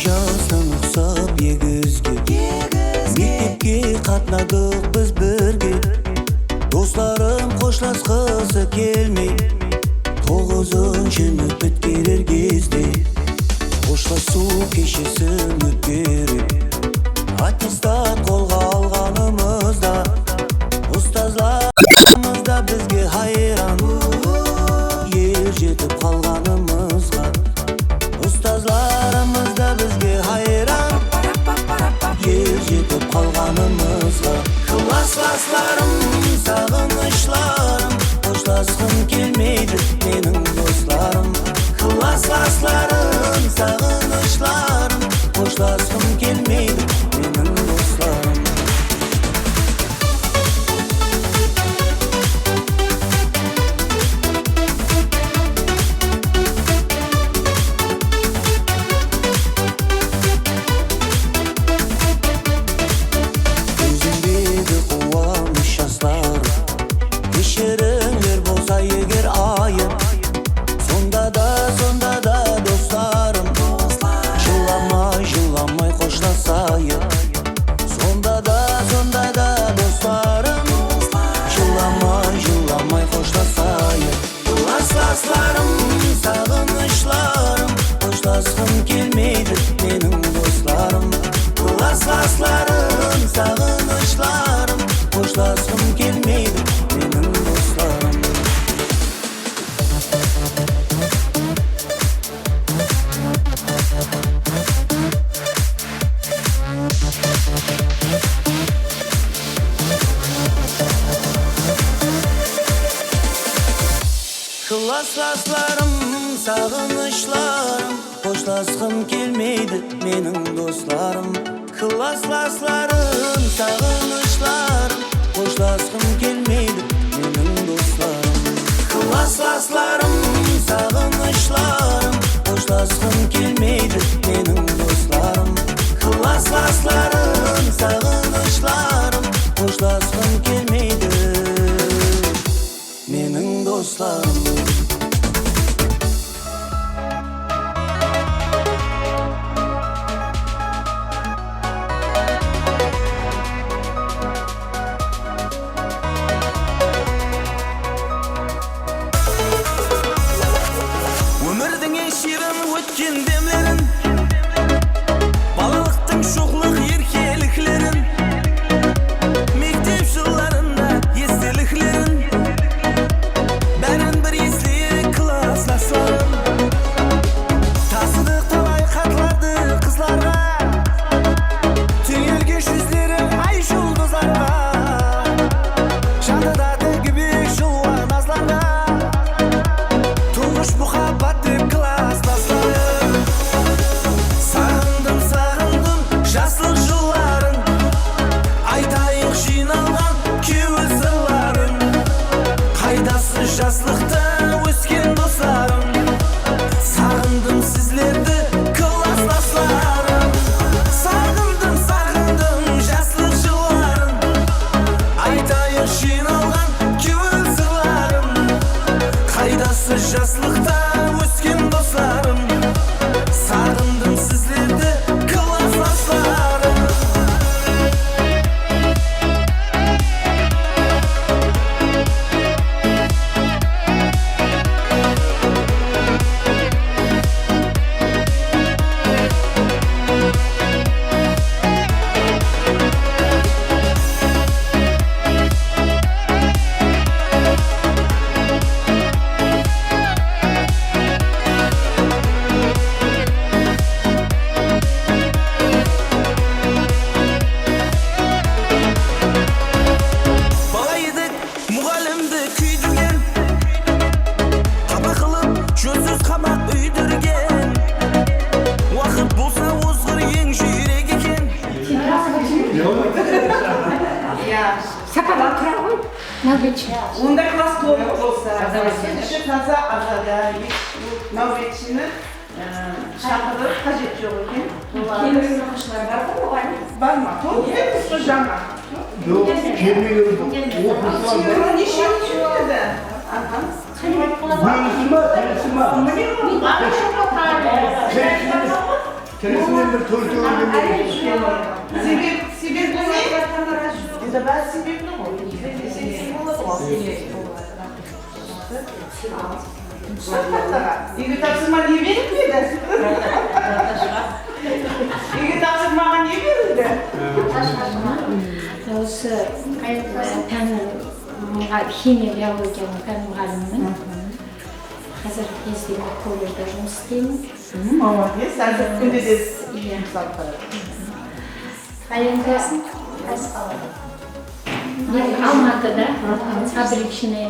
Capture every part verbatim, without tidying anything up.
Jastan uqsap egizge. Mektepke qatnadıq biz birge. Doslarım xoshlasqısı kelmey, toǵızınshını pitkerer gezde. Xoshlasıw keshesin ótkerip, attestat qolǵa alǵanımızda, ustazlarımız da bizge hayran. Er jetip qalǵanımızǵa, ustazlarımız da bizge hayran. Er jetip qalǵanımızǵa. Klaslaslarım, saǵınıshlarım, xoshlasqım kelmeydi meniń doslarım. Klaslaslarım, saǵınıshlarım, xoshlasqım kelmeydi meniń doslarım. Ózimdegi quwanısh jaslar, keshirińler bolsa eger ayıp. Sonda da, sonda da doslarım, jılamay, jılamay xoshlasayıq. Sonda da, sonda da doslarım, jılamay, jılamay xoshlasayıq. Klaslaslarım, saǵınıshlarım, xoshlasqım kelmeydi meniń doslarım. Klaslaslarım, saǵınıshlarım, xoshlasqım kelmeydi meniń doslarım. Klaslaslarım, saǵınıshlarım, xoshlasqım kelmeydi meniń doslarım. Klaslaslarım, saǵınıshlarım, xoshlasqım kelmeydi meniń doslarım. Klaslaslarım, saǵınıshlarım, xoshlasqım kelmeydi meniń doslarım. Klaslaslarım, saǵınıshlarım, xoshlasqım kelmeydi meniń doslarım. Ómirdiń eshirin ótken demlerin, balalıqtıń shoqlıq erkeliklerin, mektep jıllarında esteliklerin, bárin bir esleyik, klaslaslarım. Tasıdıq talay xatlardı qızlarǵa, túyilgen júzleri ay juldızlarǵa, jandıda tegibek jılwa nazlarǵa. Tuńǵısh muhabbat dep klaslaslarım. Saǵındım, saǵındım jaslıq jılların, aytayıq jıynalǵan kewil sırların. Qaydasız jaslıqta ósken doslarım? Saǵındım sizlerdi, klaslaslarım. Saǵındım, saǵındım jaslıq jılların, aytayıq jıynalǵan kewil sırların. Qaydasız jaslıqta ósken doslarım? Saǵındım sizlerdi, klaslaslarım. Bala edik, muǵallimdi kúydirgen, qapa qılıp, jónsiz qamaq úydirgen. Waqıt bolsa ozǵır eń júyrek eken. Sapaǵa tura ǵoy, navbetshi. Onday klass tolıp bolsa, ishi taza, azada, navbetshini, e, shaqırıp, qájet joq eken. Keyingi oqıwshılar bar ǵoy, muǵallim? Bar ma? Tolıp ketipsiz jańa. Joq, kelmegen oqıwshılar bar. Neshewi kelmedi? Aha. Bólisi ma, tirisi ma? Kelisi ma? Birisinden bir tórt-tórt. Sebep, sebebi ne? Endi bári sebepli ǵoy. Deseń boladı ǵoy. Úyge tapsırma ne berilmedi? Úyge tapsırmaǵa ne berildi? Usı, e, pán, muǵa-, ximiya, biologiyanıń pán muǵallimimen. Házirgi gezde men kolledjde jumıs isleymen. Molodec, házirgi kúnde de jumıs alıp baradı. Qaydan turasıń? Qaysı qaladan? Men Almatıda, Fabrichnıy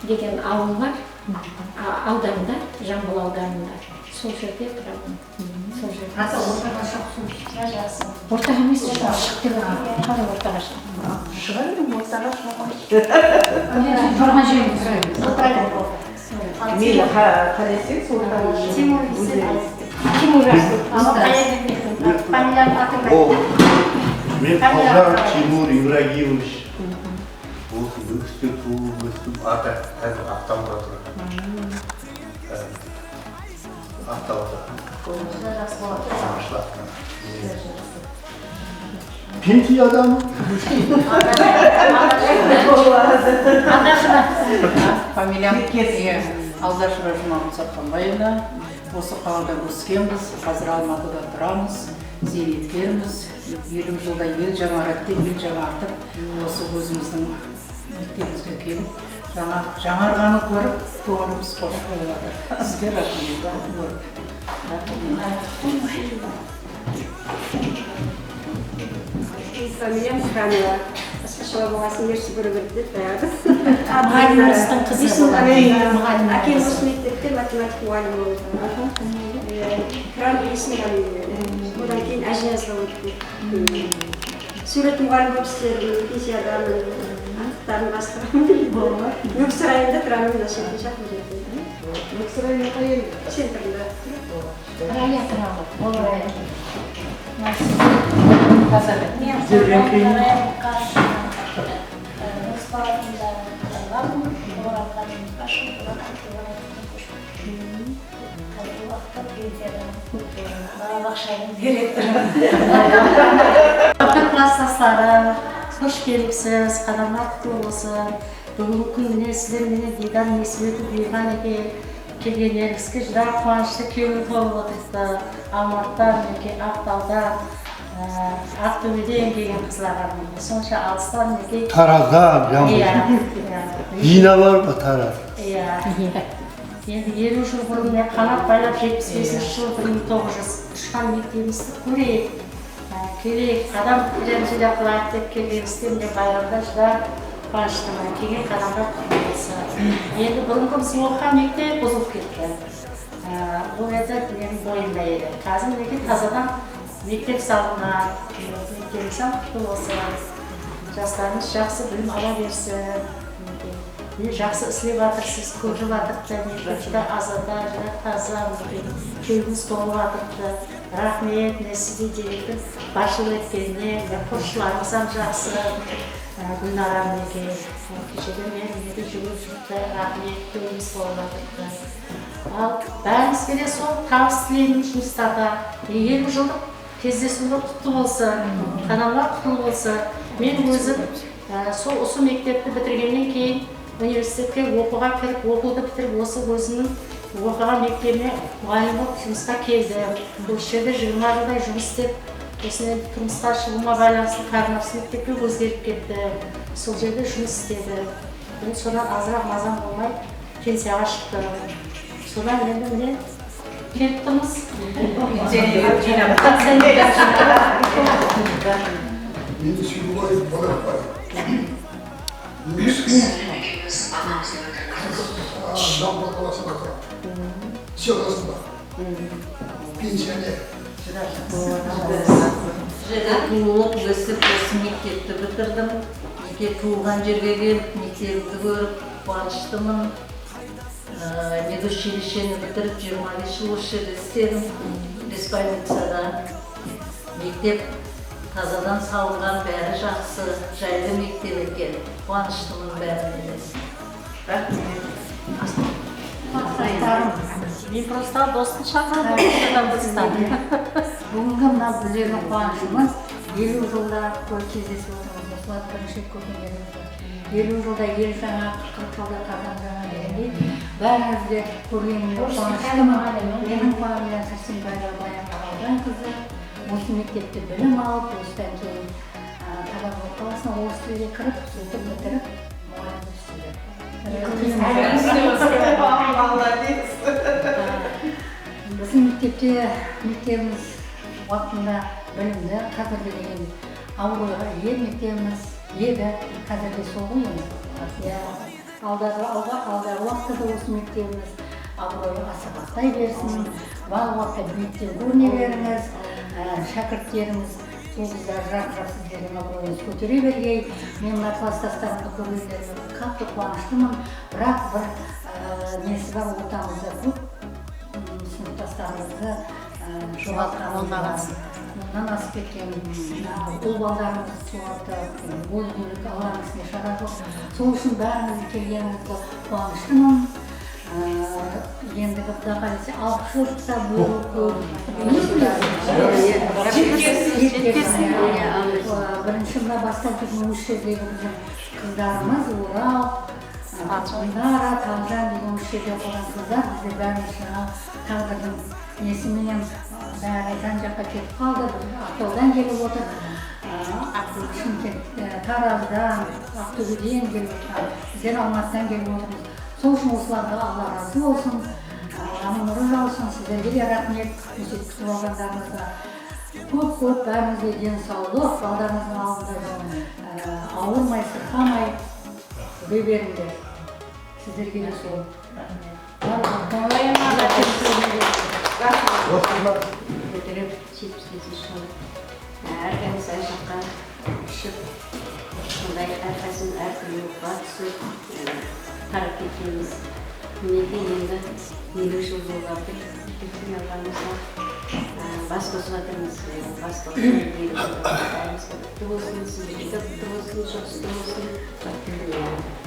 degen awıl bar. A, awdanda, Jambul awdanında. Sol jerde turaman. Sol jerde. Ata ortaǵa shıǵıp sóylesip, ya jaqsı. Ortaǵa emes, shıǵıp kelemen. Qara ortaǵa shıǵıp. Shıǵa beriń, ortaǵa shıǵa qoyıń. Turǵan jerimizde. Meyli, qa-, qáleseń, sol ortaǵa shıǵıń. Timur, Timur, al, qayerden keldiń? Familiyań, atıń ayt. Men Familiyań Qaljar atıń ayt. Timur Ibragimovich. Usı Nókiste tuwılıp óstim, atı házir Aqtawda turadı. Aqtawda. Jaqsı boladı. Jaqsı. Pensiyadaman. Familiyam, iya, Aldasheva Jumamuxit Satqanbaevna. Usı qalada óskenbiz, házir Almatıda turamız, zeynetkermiz. Eliw jılda el jańaradı dep, el jańartıp, usı ózimizdiń mektebimizge kelip, jańa-, jańarǵanın kórip, kóńilimiz xosh bolıp atır. Sizge raxmet, kórip. Familiyam Kranova. Basqasha bolǵan soń, ertesi bir-bir dep bayaǵı. Muǵallimimizdiń qızı. Esim Kranova. Ákem usı mektepte matematika muǵallimi boldı. E, Kranova Esim Kranova. Odan keyin Ájiniyazǵa óttim. Súwret muǵallimi bolıp isledim, pensiyadanman, artıqların basqaraman. Nókis rayonında turaman, mına shetten shaqırım jerde. Nókis rayonı qay elde? Centrinde. Rayat rayon. Ol rayonda. Mına siz Tazada. Men Rayatqa, e, Nókis qalasında turǵanman. Olar qazın qashıp, olar Aqtawǵa kóship ketken. Házirgi waqıtta pensiyadan, balabaqshanıń direktorı. Klasstaslarım, xosh kelipsiz, qadamlar qutlı bolsın. Búgingi kún mine sizler menen diydar nesip etiw buyırǵan eken. Kelgenlerińizge júdá quwanıshlı kewil bolıp otırıptı. Almatıdan, minekey, Aqtawdan, e, Aqtóbeden kelgen qızlarǵa, minekey, sonsha alıstan, minekey. Tarazdan, Jambul. Iya, iya. Dina bar ǵoy, Taraz. Iya. Endi eliw jıl burın, men qanat baylap, jetpis besinshi jıl bir mıń toǵız júz ushqan mektebimizdi kóreyik, á, keleyik, qadam tilemizde qılayıq dep kelgenimizde, mine, bayramda júdá quwanıshlıman. Kelgen qadamlar qutlı bolsın. Endi burınǵı biz oqıǵan mektep buzılıp ketti. Á, bul edi meniń boyımda edi. Házir, minekey, tazadan mektep salınǵan. Mektebimiz qutlı bolsın. Jaslarımız jaqsı bilim ala bersin. Minekey. Mine, jaqsı islep atırsız, kórip atırıptı, mine, júdá azada, júdá taza, mine, kewlimiz tolıp atırıptı. Raxmet, mine, sizge direktor basshılıq etkenine, mine, qońsılarımız hám jaqsı, e, Gúlnara, minekey, e, kesheden beri, mine, júrip júripti, raxmet, kewlimiz tolıp atırıptı. Al, bárińizge de sol tabıs tileymen jumıslarda, mine, eliw jıllıq Kezdesiwimiz qutlı bolsın, qadamlar qutlı bolsın. Men ózim, e, sol usı mektepti bitirgennen keyin universitetke oqıwǵa kirip, oqıwdı bitirip, usı ózimniń oqıǵan mektebime muǵallim bolıp jumısqa keldim. Usı jerde jigirma jılday jumıs islep, usınday turmısqa shıǵıwıma baylanıslı qarınapıs mektepke ózgerip ketti. Sol jerde jumıs isledim. Endi sonnan azıraq mazam bolmay, pensiyaǵa shıqtım. Sonnan endi mine kelip turmız. Meni Seydullaev Boraxbaev. Jambul qalasında turaman. Selasında. Pensioner. Jerde tuwılıp, ósip, usı mektepti bitirdim. Minekey, tuwılǵan jerge kelip, mektebimdi kórip, quwanıshlıman. Aa, meduchilisheni bitirip, jigirma bes jıl usı jerde isledim. Respublikada mektep tazadan salınǵan, bári jaqsı, jaylı mektep eken. Quwanıshlıman bárine de. Raxmet. Men prosta dostın shaqırdım, Qazaqstan. Búgingi mına bizlerdiń quwanıshımız, eliw jılda kó-, kezdesip otırmız, usılardı birinshi ret kórgenlerimizde. Eliw jılda el jańa, qırq jılda qazan jańa degendey, bárińizdi kórgenime quwanıshlıman. Meniń quwanıshım Sársenbay Bayanǵara Awdan qızı, usı mektepte bilim alıp, usıdan keyin, a, pedagog qalasına orıs tilinde kirip, sóytip bitirip, muǵallim bolıp isledi. Biziń mektepte, mektebimiz waqtında bilimli, qádirli degen abıroyǵa iye mektebimiz edi, házir de sol ǵoy endi. Iya, aldaǵı, alǵa, aldaǵı waqıtta da usı mektebimiz abıroyı asıp aqsay bersin. Barlıq waqıtta biyikten kórine berińiz. Á, shákirtlerińiz, ulıwlar, jarqırap sizlerdiń abıroyıńız kótere bergey. Men mına klasstaslarımdı kórgenlerime qattı quwanıshlıman. Biraq bir, á, nesi bar, ortamızda kóp, ım, sınıptaslarımızdı, á, joǵaltqanımız bar. Onnan asıp ketken, á, ul balalarımız sol waqıtta, ım, ózgilik, Allanıń isine shara joq. Sol ushın bárińizge kelgenińizge quwanıshlıman. Á, endigi Quday qálese, alpıs jıllıqta buyırıw kóp. Jetkersin, jetkersin. Á, birinshi mına bastan turǵan usı jerdegi biziń qızlarımız, Oral, á, Gúlnara, Taljan degen usı jerde oqıǵan qızlar, bizler bárimizge taǵdırdıń nesi menen, á, bári jan-jaqqa ketip qaldı, bir Aqtawdan kelip otır, á, Shıмкент, á, Tarazdan, Aqtóbeden kelip otırǵan, bizler Almatıdan kelip otırmız. Sol ushın usılarǵa Alla razı bolsın, Allanıń nurı jawsın, sizlerge de raxmet, ósip kútip alǵanlarıńızǵa. Kóp-kóp bárińizge densawlıq, balalarıńızdıń aldında, e, awırmay, sırqamay júre berińler. Sizlerge de sol. Raxmet. Kóterip, jetpis besinshi jıl. Hár qaysı ayaqqa túsip, sonday hár qaysımız hár túrli okıwǵa túsip, e, tarap ketkenbiz. Minekey, endi eliw jıl bolıp atır. Kópten alǵanımızda, e, bas qosıp atırmız. E, bas qosıp eliw jıl bolıp atır. Bárimizge qutlı bolsın, sizlerge de qutlı bolsın, juqsılı bolsın.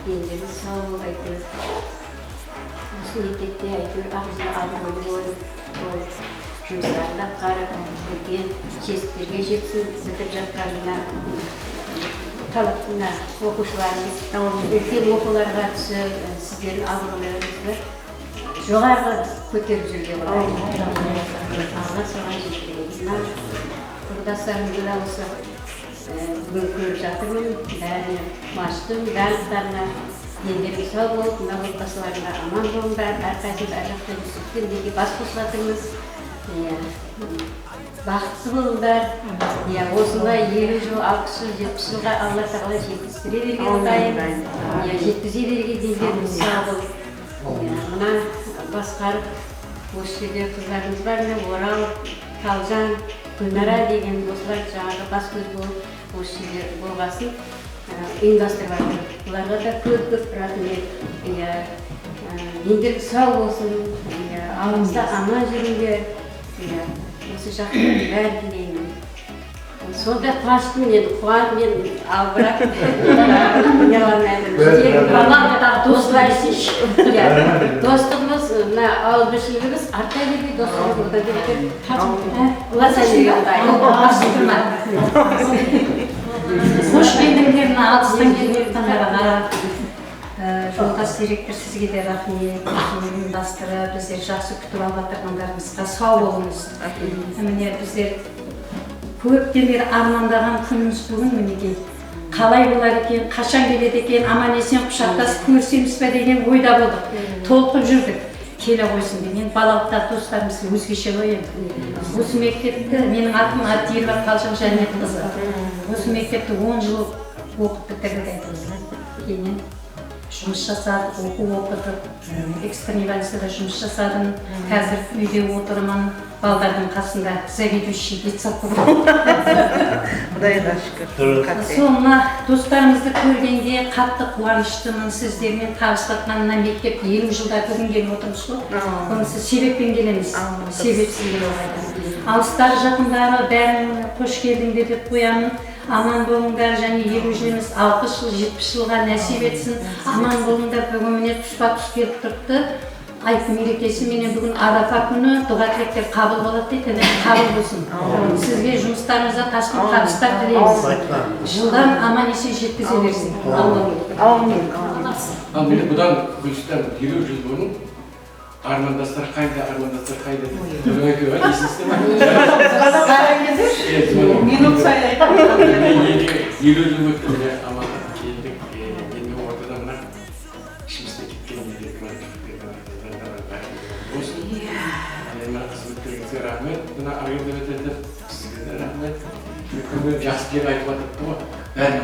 E, endi saw bolıp, áytewir. Usı mektepte, áytewir, abırjılı, abıroylı bolıp, sol jumıslardı atqarıp, úlken jetislerge jetsin, bitirip jatqanına, talap, mına, oqıwshılarımız úlken oqıwlarǵa túsip, sizlerdiń abırowlarıńızdı joqarı kóterip júrgen bolayıq. Alla soǵan jettirsin. Mına, qurlaslarımızdı da usı E, búgin kórip jatırman, bárine quwanıshlım, barlıqlarına denleri saw bolıp, mına otbasılarına aman bolıńlar, hár qaysıńız hár jaqta júrip minekey bas qosıp atırmız. Iya, baxıtlı bolıńlar. Iya, osınday eliw jıl, alpıs jıl, jetpis jılǵa Alla taala jetkizip bere bergen. Amin. Iya, jetkize bergen, denleri saw bolıp. Iya, mına basqarıp, usı jerde qızlarımız bar, mine, Oral, Taljan, Gúlnara degen doslar jańaǵı bas kóz bolıp, usı jerde bolǵasın, e, uyımlastırıp atır. Bularǵa da kóp-kóp raxmet. Iya, e, denleri saw bolsın, iya, aldımızda aman júrińler. Iya, usı jaqtıń bárin tileymen. Sonday quwanıshlı men, quwanıp men albırap, uyalaman. Bári, bári. Balalardaǵı doslar, iya, bári, dostıǵımız, mına, awızbirshililigimiz artay bergey, dostıǵımız odan da beter. Amin. Xosh keldińler, mına, alıstan kelgen qonaqlarǵa. Ee, Joldas direktor, sizge de raxmet. Uyımlastırıp, bizlerdi jaqsı kútip alıp atırǵanlarıńızǵa saw bolıńız. Raxmet. Mine, bizler kópten beri armandaǵan kúnimiz búgin, minekey. Qalay bolar eken, qashan keledi eken, aman-esen qushaqtasıp kórisemiz be degen oyda boldıq. Tolqın júrdik. Kele ǵoysın degen. Balalıqta dostlarımız ózgeshe ǵoy endi. Usı mektepti, meniń atım Abdieva Taljan Jánnet qızı. Usı mektepti on jıl oqıp bitirdik. Keyin jumıs jasadıq, oqıw oqıdıq. Ekstrennıy bolnicada jumıs jasadım. Házir úyde otırman, balalardıń qasında заведующий детсад bolıp. Qudayǵa shúkir. Sol mına dostlarımızdı kórgende qattı quwanıshlıman, sizlermen tabıs tatqanına, mektep eliw jılda búgin kelip otırmız ǵoy. Bunısı sebeppen kelemiz. Sebepsiz kelip atırmız. Alıstarı, jaqındarı bárin xosh keldińler dep qoyamın. Aman bolıńlar, jáne eliw jıl emes, alpıs jıl, jetpis jılǵa násip etsin. Aman bolıńlar, búgin mine tuspa-tus kelip turıptı. Ayt merekesi menen búgin Arafa kúni duǵa tilekler qabıl boladı deydi, mine, qabıl bolsın. Sizge jumıslarıńızda tashqın tabıslar tileymiz. Jıldan aman-esen jetkize bersin. Áwmin. Al, mine, budan Gúlistan eliw jıl burın Armandaslar qayda, armandaslar qayda dep. Búgin aytıp atır, esińizde me? Minut sayın aytadı. Eliw jıl ótti, mine, aman keldik. E, endi ortada mına ishimizde ketken, bolsın. Endi mına xızmetlerińizge raxmet. Mına Argel dep etedi, sizge de raxmet. Kúnge jaqsı tilek aytıp atırıptı ǵoy, bárine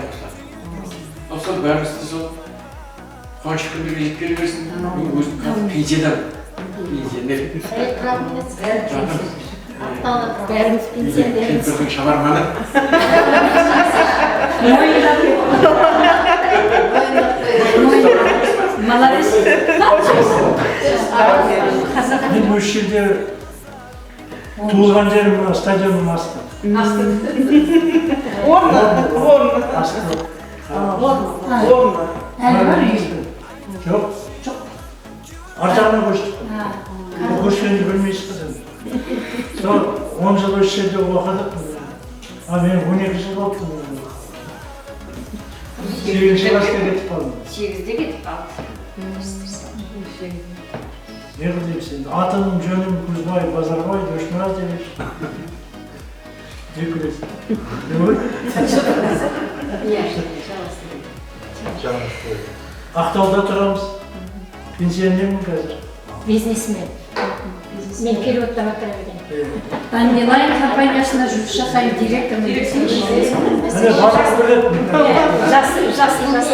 qosıladı. Sol bárimizdi sol quwanıshlı kúnlerge jetkere bersin. Men ózim házir pensiyadan. Pensioner. Raxmet. Bárimiz pensionermiz. Kempirdiń shabarmanı. Молодец. Men óshe jerde tuwılǵan jerim mına stadionnıń astı. Ornı, ornı. Astı. Ornı. Ornı. Joq. Joq. Arjaǵına kóshtik. Kóshkendi bilmeysiz sen. Sol on jıl óshe jerde oqıdıq. A, men on eki jıl bolıptı. Segizinshi klasqa ketip qaldım. Segizde ketip qaldım. Ne qılayıq endi? Atım, jónim Kúzbay Bazarbay Doshmuratov. Eki rет. Iya, jalǵastırayın. Aqtawda turamız. Pensionermen házir. Biznesmen. Men переводтап atır eken. Dandelion kompaniyasında jumıs jasayman, direktorman deseyshi. Mine, barıp biledi. Jaqsı, jaqsı, jaqsı.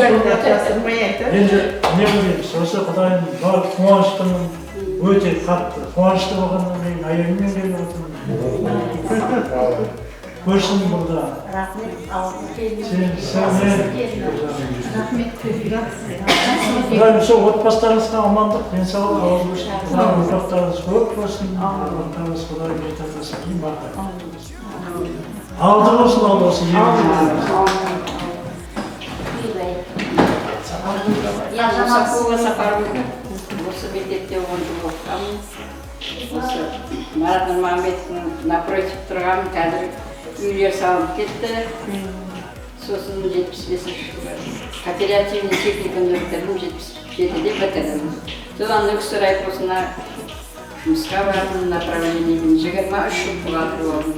Endi ne qılayıq, usı Qudayım bar, quwanıshlımın, óte qattı quwanıshlı bolǵannan keyin áyelimmen kelip otırman. Kórsin burada. Raxmet, alǵı kelin. Sen, sen, raxmet kóp. Qudayım sol otbaslarıńızǵa amanlıq, densawlıq, awızbirshilік, Qudayım urpaqlarıńız kóp bolsın. Urpaqlarıńız Qudayım jetip atırsa, eń baqıtlı. Aldı bolsın, aldı bolsın. Amin. Amin. Amin. Usı Kuba Saparov, usı mektepte on jıl oqıǵanman. Usı Marat Nurmańbetovtıń naprotiv turǵan, házir úyler salınıp ketti. Sosın jetpis besinshi jılı kooperativnıy texnikumdı bitirdim, jetpis jetide bitirdim. Sodan Nókis Rayposına jumısqa bardım, направлениеmen jigirma úsh jıl buxgalter boldım.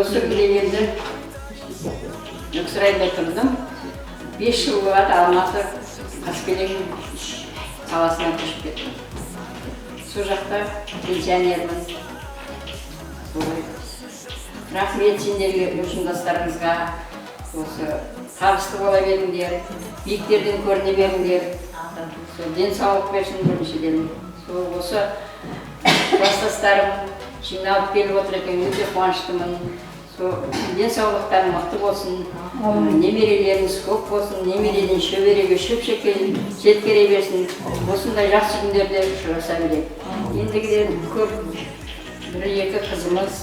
Usı kúnde endi Nókis Rayında turdım. Bes jıl boladı, Almatı, Qáskeleńniń qalasına kóship kettim. Sol jaqta pensionermen. Solay. Raxmet senlerge, jumdaslarıńızǵa. Usı tabıslı bola berińler, biyiklerden kórine berińler. Sol densawlıq bersin birinshiden. Sol usı klastaslarım jıynalıp kelip otır eken, óte quwanıshlımın. Sol densawlıqları mıqtı bolsın, nemerelerińiz kóp bolsın, nemereden shóberege, shópshekke jetkere bersin. Usınday jaqsı kúnlerde ushırasa bereyik. Endigiden kóp, bir-eki qızımız,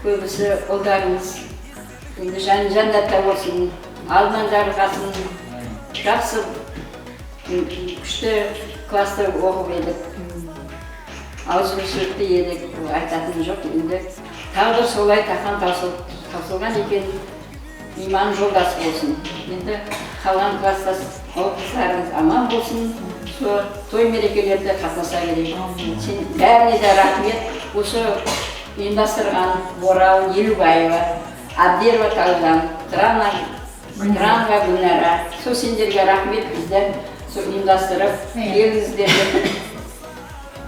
kóbisi ullarımız. Endi janı jánnatta bolsın, aldın jarılǵasın, jaqsı, kúshli klassta oqıp edik. Awızbirshilikte edik, aytatın joq endi. Táǵdir solay taqan tawsıl-, tawsılǵan eken, iymanı joldası bolsın. Endi qalǵan klastas ulıw qızlarımız aman bolsın, sol toy-merekelerde qatnasa bereyik. Sen bárine de raxmet, usı uyımlastırǵan Oral Eliwbaeva, Abderova Tawjan, Trana, Tranova Gúlnara, sol senlerge raxmet, bizdi sol uyımlastırıp, kelińizler dep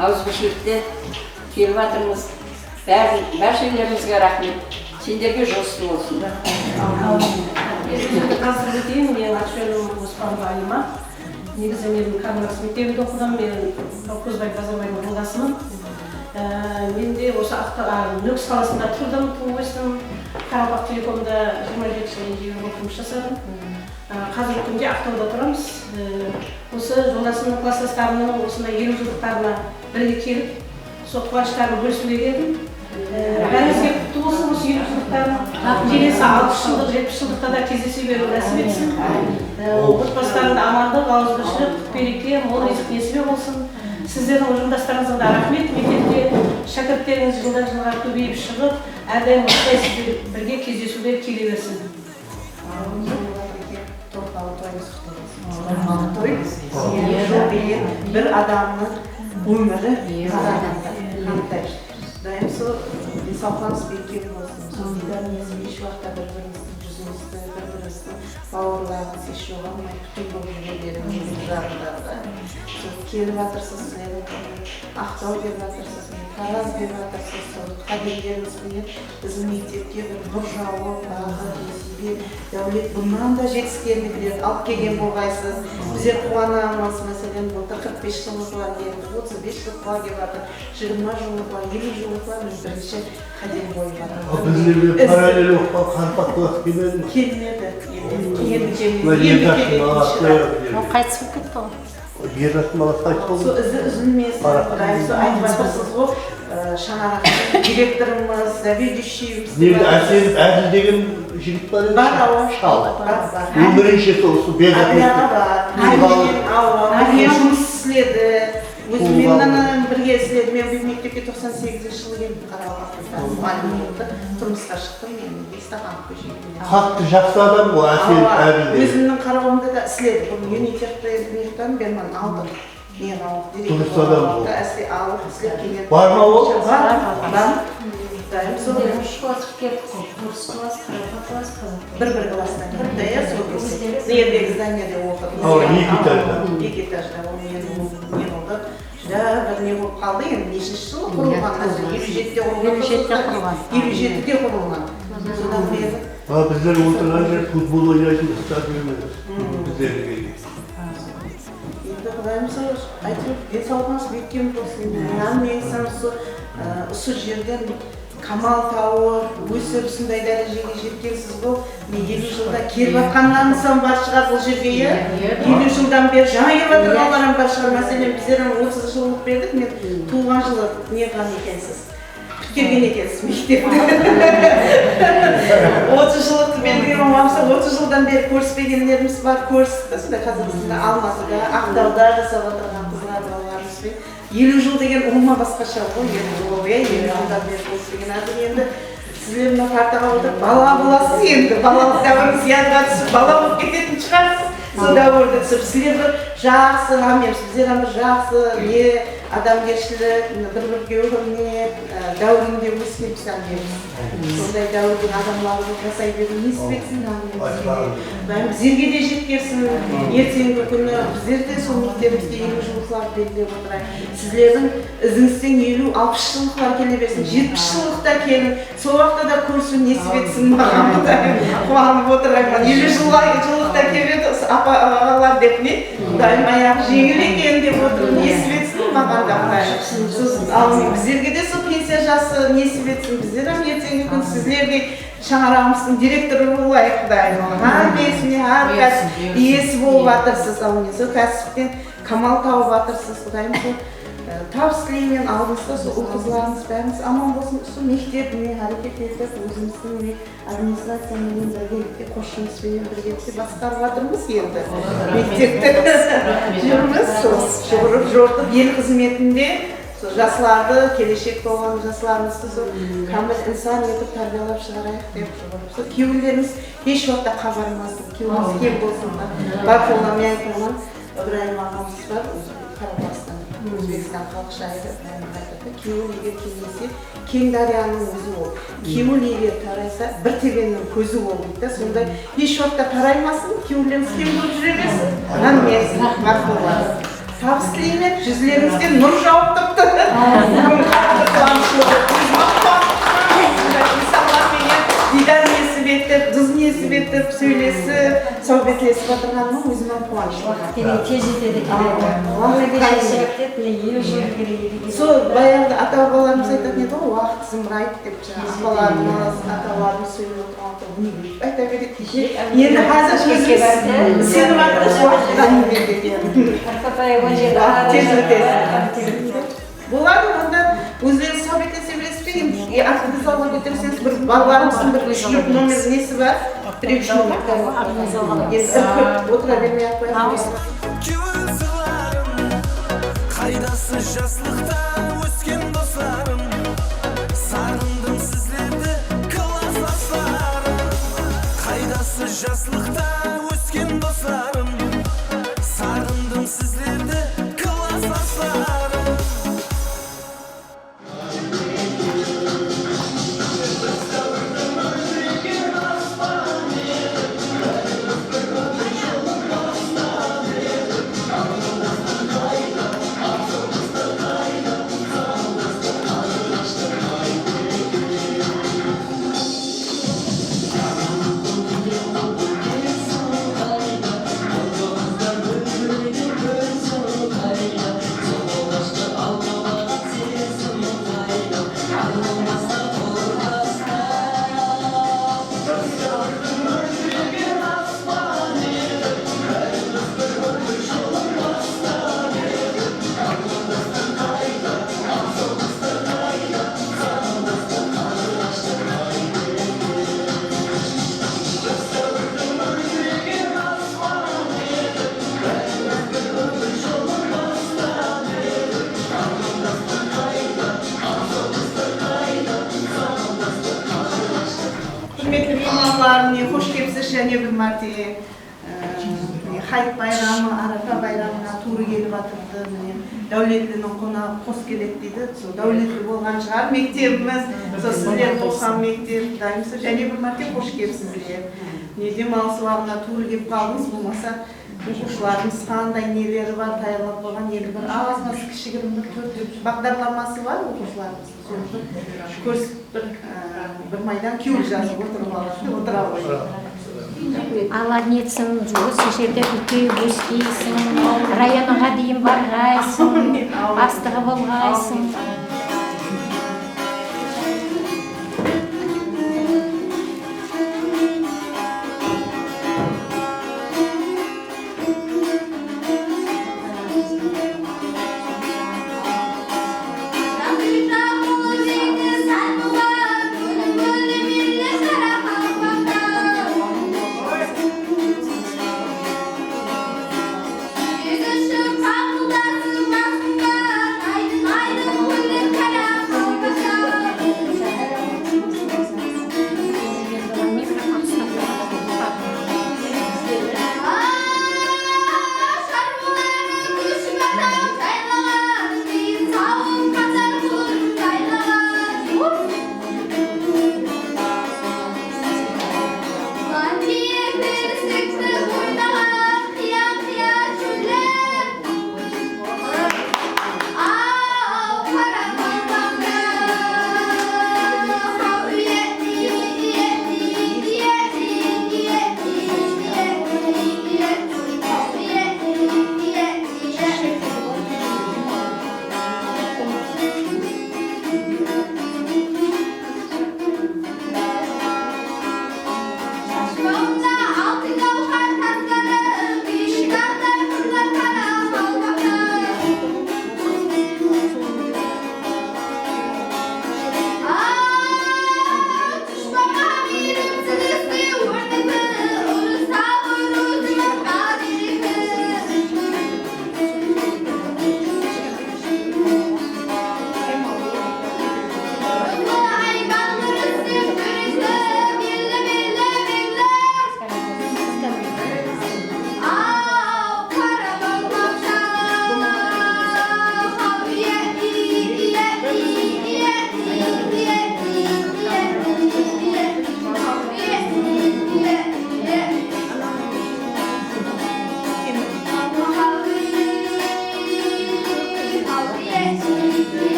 awızbirshilikte kelip atırmız. Bárin, bárshelerińizge raxmet. Senlerge joslı bolsın. Endi qádir óteyin, meniń аты-jónim Оспанова Алима. Negizi men Karl Marks mektebinde oqıdım, men Kúzbay Bazarbaydıń joldasımın. Á, men de usı Aqta-, á, Nókis qalasında turdım, tuwıp óstim. Qaraqalpaq Telekomda jigirma jeti jıl еңбек jumıs jasadım. Á, qázirgi kúnde Aqtawda turamız. Á, usı joldasımnıń klastaslarınıń usınday eliw jıllıqtarına birge kelip, sol quwanıshların bólisiwge keldim. Á, bárińizge qutlı bolsın usı eliw jıllıqtarına. Kelesi alpıs jıllıq, jetpis jıllıqta da кездесе beriw násip etsin. Á, otbasılarında amanlıq, awızbirshilik, bereke, mol rızıq nesip bolsın. Sizlerdiń uǵırımdaslarıńızǵa da raxmet. Mektepte shákirtlerińiz jıldan-jılǵa kóbeyip shıǵıp, árdayım usılay sizler birge, kezdesiwler kele bersin. Toqtalı toyıńız qutlı bolsın. Toqtalı toy, elli jıl degen bir adamnıń ómiri, bir adamdı qanday. Dayım, sol densawlıqlarıńız berkeli bolsın. Sol diydarıńız hesh waqıtta bir-birińizdiń júzińizdi, bir-birińizdiń bawırlarıńız hesh joǵalmay, pútin bolıp júre beriń, júziniń jarıqlarında. Sol kelip atırsız, sizlerdiń Aqtaw berip atırsız, Taraz berip atırsız, sol qádemelerińiz benen biziń mektepke bir nur jawıp, baǵı, nesiybe, dáwlet, bunnan da jetiskenliklerdi alıp kelgen bolǵaysız. Bizler quwanamız, máselen, bıltır qırq bes jıllıqlar keldi, otız bes jıllıqlar kelip atır, jigirma jıllıqlar, elli jıllıqlar, mine, birinshi qádem qoyıp atır. Al, bizlerge parallel oqıp, qaraqalpaq kelmedi me? Kelmedi. Endi, endi kelmedi. Mına Ertash Malatlı. Ol qaytıs bolıp ketti ǵoy. Ertash Malatlı qaytıs boldı. Sol izi úzilmesin. Qaraqalpaq. Dayım, sol aytıp atırsız ǵoy, e, shańaraqtıń direktorımız, заведующийimiz. Endi Ásel, Ádil degen jigit bar edi. Bar, awa. Bar, bar. Eń birinshi sol usı Berdiahmet. Awa. Menen, awa, birge jumıs isledi. Ózi menen birge isledi. Men bul mektepke toqsan segizinshi jılı keldim, Qaraqalpaqstan muǵallimi boldı. Turmısqa shıqtım, men Staxanov kóshede. Qattı jaqsı adam ǵoy, Ásel, Ádil degen. Ózimniń qarawımda da isledi. Bul unitexte, unitexten berman aldıq. Durıs adam ol. Bar ma ol? Bar, bar. Dayım, sol. Úsh klass ketip qaldı. Orıs klass, qaraqalpaq klass, qazaq klass. Bir-bir klasstan ketip, ya, sol kez. Mına jerdegi zdaniyada oqıdı. Awa, eki etajda. Eki etajda. Ol menen, ol menen oldı. Júdá bir ne bolıp qaldı, endi neshinshi jılı qurılǵan, máselen, eliw jetide qurılǵan. Eliw jetide qurılǵan. Eliw jetide qurılǵan. Sodan beri. A, bizler otırǵan jer futbol oynaytın stadion emes. Bizlerge. Endi Qudayım sol, áytewir, densawlıǵıńız bekkem bolsın. Hámmeniz sol, ı, usı jerden kamal tawıp, ósip, usınday dárejege jetkensiz ǵoy. Mine, eliw jılda kelip atqanlarıńız hám bar shıǵar bul jerge, ya? Eliw jıldan beri jańa kelip atırǵanlar hám bar shıǵar. Máselen, bizler hám otız jıllıq berdik. Men tuwılǵan jılı ne qılǵan ekensiz? Pútkergen ekensiz mektepti. Otız jıllıqtı belgilegen bolsa, otız jıldan beri kórispegenlerimiz bar, kóristik ta, sonday Qazaqstanda, Almatıda, Aqtawda jasap atırǵan qızlar, balalarımız benen. Eliw jıl degen ulıwma basqasha ǵoy, endi ol, ya, eliw jıldan beri kórispegen. Házir endi sizler mına partaǵa otırıp, bala bolasız endi, balalıq dáwirińiz yadqa túsip, bala bolıp ketetin shıǵarsız. Sol dáwirdi túsirip, sizler bir jaqsı hámmemiz, bizler hám bir jaqsı, ne, adamgershilik, bir-birge húrmet, e, dáwirinde óskenbiz hámmemiz. Sonday dáwirdiń adamları bolıp jasay beriw nesip etsin hámmemizge. Qudayım bizlerge de jetkersin. Erteńgi kúni bizler de sol mektebimizde eliw jıllıqlardı belgilep otırayıq. Sizlerdiń izińizden eliw, alpıs jıllıqlar kele bersin, jetpis jıllıqta keliń. Sol waqıtta da kórisiw nesip etsin maǵan, Qudayım. Quwanıp otırayman. Eliw jılǵa, jıllıqta keledi, usı apa, aǵalar dep ne? Qudayım, ayaǵı jeńil eken dep otırıp, nesip etsin maǵan da, Qudayım. Soсын, áwmin. Bizlerge de sol pensiya jası nesip etsin. Bizler hám erteńgi kún sizlerdey shańaraǵımızdıń direktorı bolayıq, Qudayım. Hámmesine, hár kásip iyesi bolıp atırsız, áwmin. Sol kásipten kamal tawıp atırsız, Qudayım. Sol, e, tabıs tileymen aldıńızda, sol ul-qızlarıńız bárińiz aman bolsın. Usı mektep mine háreket etip, ózimizdiń mine administraciya menen birgelikte, qosshımız benen birgelikte basqarıp atırmız endi mektepti. Júrmiz, sol, juwırıp, jortıp, el xızmetinde sol jaslardı, keleshek bolǵan jaslarımızdı sol kámil insan etip tárbiyalap shıǵarayıq dep juwırıp. Sol kewillerińiz hesh waqıtta qabarmasın, kewlińiz keń bolsın. Bárhalla, men aytaman, Ibrayım aǵamız bar, ózi Qaraqalpaqstan, Ózbekstan xalıq shayırı Ibrayım aytadı, kewil eger keńlese, keń dáryanıń ózi ol. Kewil eger taraysa, bir tebenniń kózi ol, deydi da. Sonday hesh waqıtta taraymasın, kewillerińiz keń bolıp júre bersin. Hámmeniz bárhalla. Tabıs tileymen, júzlerińizden nur jawıp turıptı. Búgin qattı quwanıshlı. Ózimizdiń insanlar menen diydar nesip etip, duz nesip etip, sóylesip, sáwbetlesip atırǵanıma ózim hám quwanıshlıman. Waqıt kene tez jetedi eken. Waqıt kene. Sol bayaǵıda ata-babalarımız aytatın edi ǵoy, waqıt zımıraydı dep, jańa apalarımız, atalarımız sóylep otırǵan waqıtta, mine, ayta beredi. Endi házir ózimiz isenip atırmız, waqıt tez ótedi. Boladı, onda ózlerińiz sáwbetlese beresiz be, endi, e, artıq zalǵa kóterseńiz, bir balalarımızdıń bir úsh nomer nesi bar? Bir úsh nomer. Endi bir kóp otıra bermey-aq qoyayıq. Kewil sırlarım, qaydasın? Jaslıqta ósken doslarım, saǵındım sizlerdi, klasslaslarım. Qaydasız jaslıqta ósken doslarım, saǵındım sizlerdi, klasslaslarım. Húrmetli miymanlar, mine, xosh kelipsiz jáne bir márte. Ee, mine, Hayıt bayramı, Arafa bayramına tuwrı kelip atırdı. Mine, dáwletliniń qonaǵı qos keledi deydi. Sol dáwletli bolǵan shıǵar mektebimiz. Sol sizler oqıǵan mektep. Qudayım, sol jáne bir márte xosh kelipsizler. Mine, dem alıs waǵına tuwrı kelip qaldıńız, bolmasa oqıwshılarımız qanday neleri bar, tayarlap qoyǵan, endi bir az-maz kishigirim bir tórt baǵdarlaması bar oqıwshılarımızdıń. Sonı bir kórisip, bir, e, bir maydan kewil jazıp otırıp alasın, otıra qoyıń. Alla netsin, usı jerde úlkeyip óskeyseń, rayonıńa deyin barǵaysıń, baslıǵı bolǵaysıń.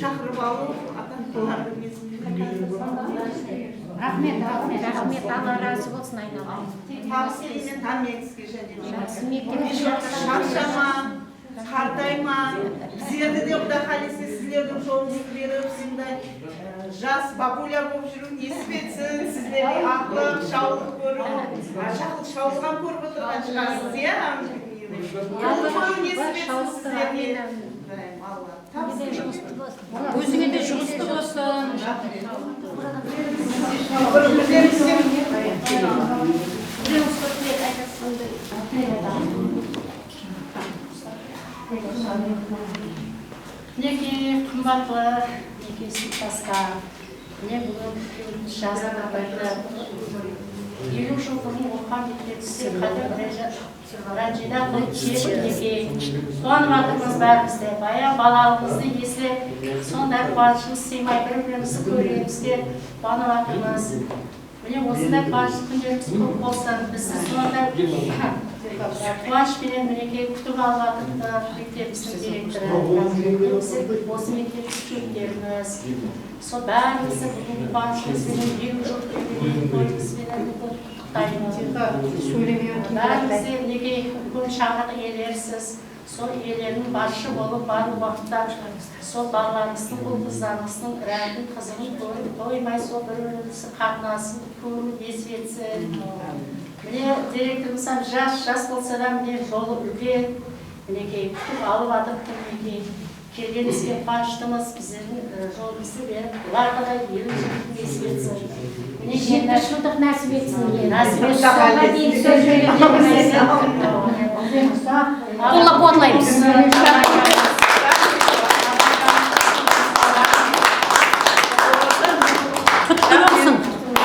Shaqırıp alıw, ata-analardıń nesine. Raxmet, raxmet, raxmet, Alla razı bolsın, aynalayın. Tabıs kelsin, hámmeńizge jáne. Jaqsı mektep. Sharshamań, qartaymań. Bizlerdi de, Quday qálese, sizlerdiń jolıńızdı berip, usınday, e, jas babulya bolıp júriw nesip etsin. Sizlerge aqlıq, shawlıq kóriw, a, shaqıl shawlıq hám kórip otırǵan shıǵarsız, iya? Jolıń nesip etsin sizlerge. Quday, Alla. Ózińe de juǵıstı bolsın. Minekey, qımbatlı, minekey, sinıptaslar. Mine, búgin ekewimiz jazǵan apaydı eliw jıl burın oqıǵan mektebimizde qádir dáreje Ranjida qılıp kelip, minekey, quwanıp atırmız bárimizde. Bayaǵı balalıǵımızdı eslep, sonday quwanıshımız sıymay, bir-birimizdi kórgenimizge quwanıp atırmız. Mine, osınday quwanıshlı kúnlerimiz kóp bolsın. Biz de sonday quwanısh penen, minekey, kútip alıp atırdı mektebimizdiń direktorı, hám de bizi, osı mekteptiń shóplerimiz. Sol bárimizdi búgingi quwanıshımız benen, eliw jıl toyımız benen qutıqtaymız. Bárińizde, minekey, úlken shańaraq iyelerisiz. Sol iyelerdiń basshısı bolıp, barlıq waqıtta sol balalarımızdıń, ul-qızlarımızdıń rámdin, qızıǵın kórip qoymay, sol bir-birimizdiń qatnasıp, kóriw nesip etsin. Mine, direktorımız hám jas, jas bolsa da, mine, jolı úlken, minekey, kútip alıp atırıptı, minekey. Kelgenimizge quwanıshlımız, bizlerdiń, e, jolımızdı berip, bularǵa da eliw jıldıń nesip etsin. Mine, jetpis jıldıq násip etsin, endi. Násip etsin. Soǵan deyin sóz beremiz. Qollap-quwatlaymız. Qutlı bolsın.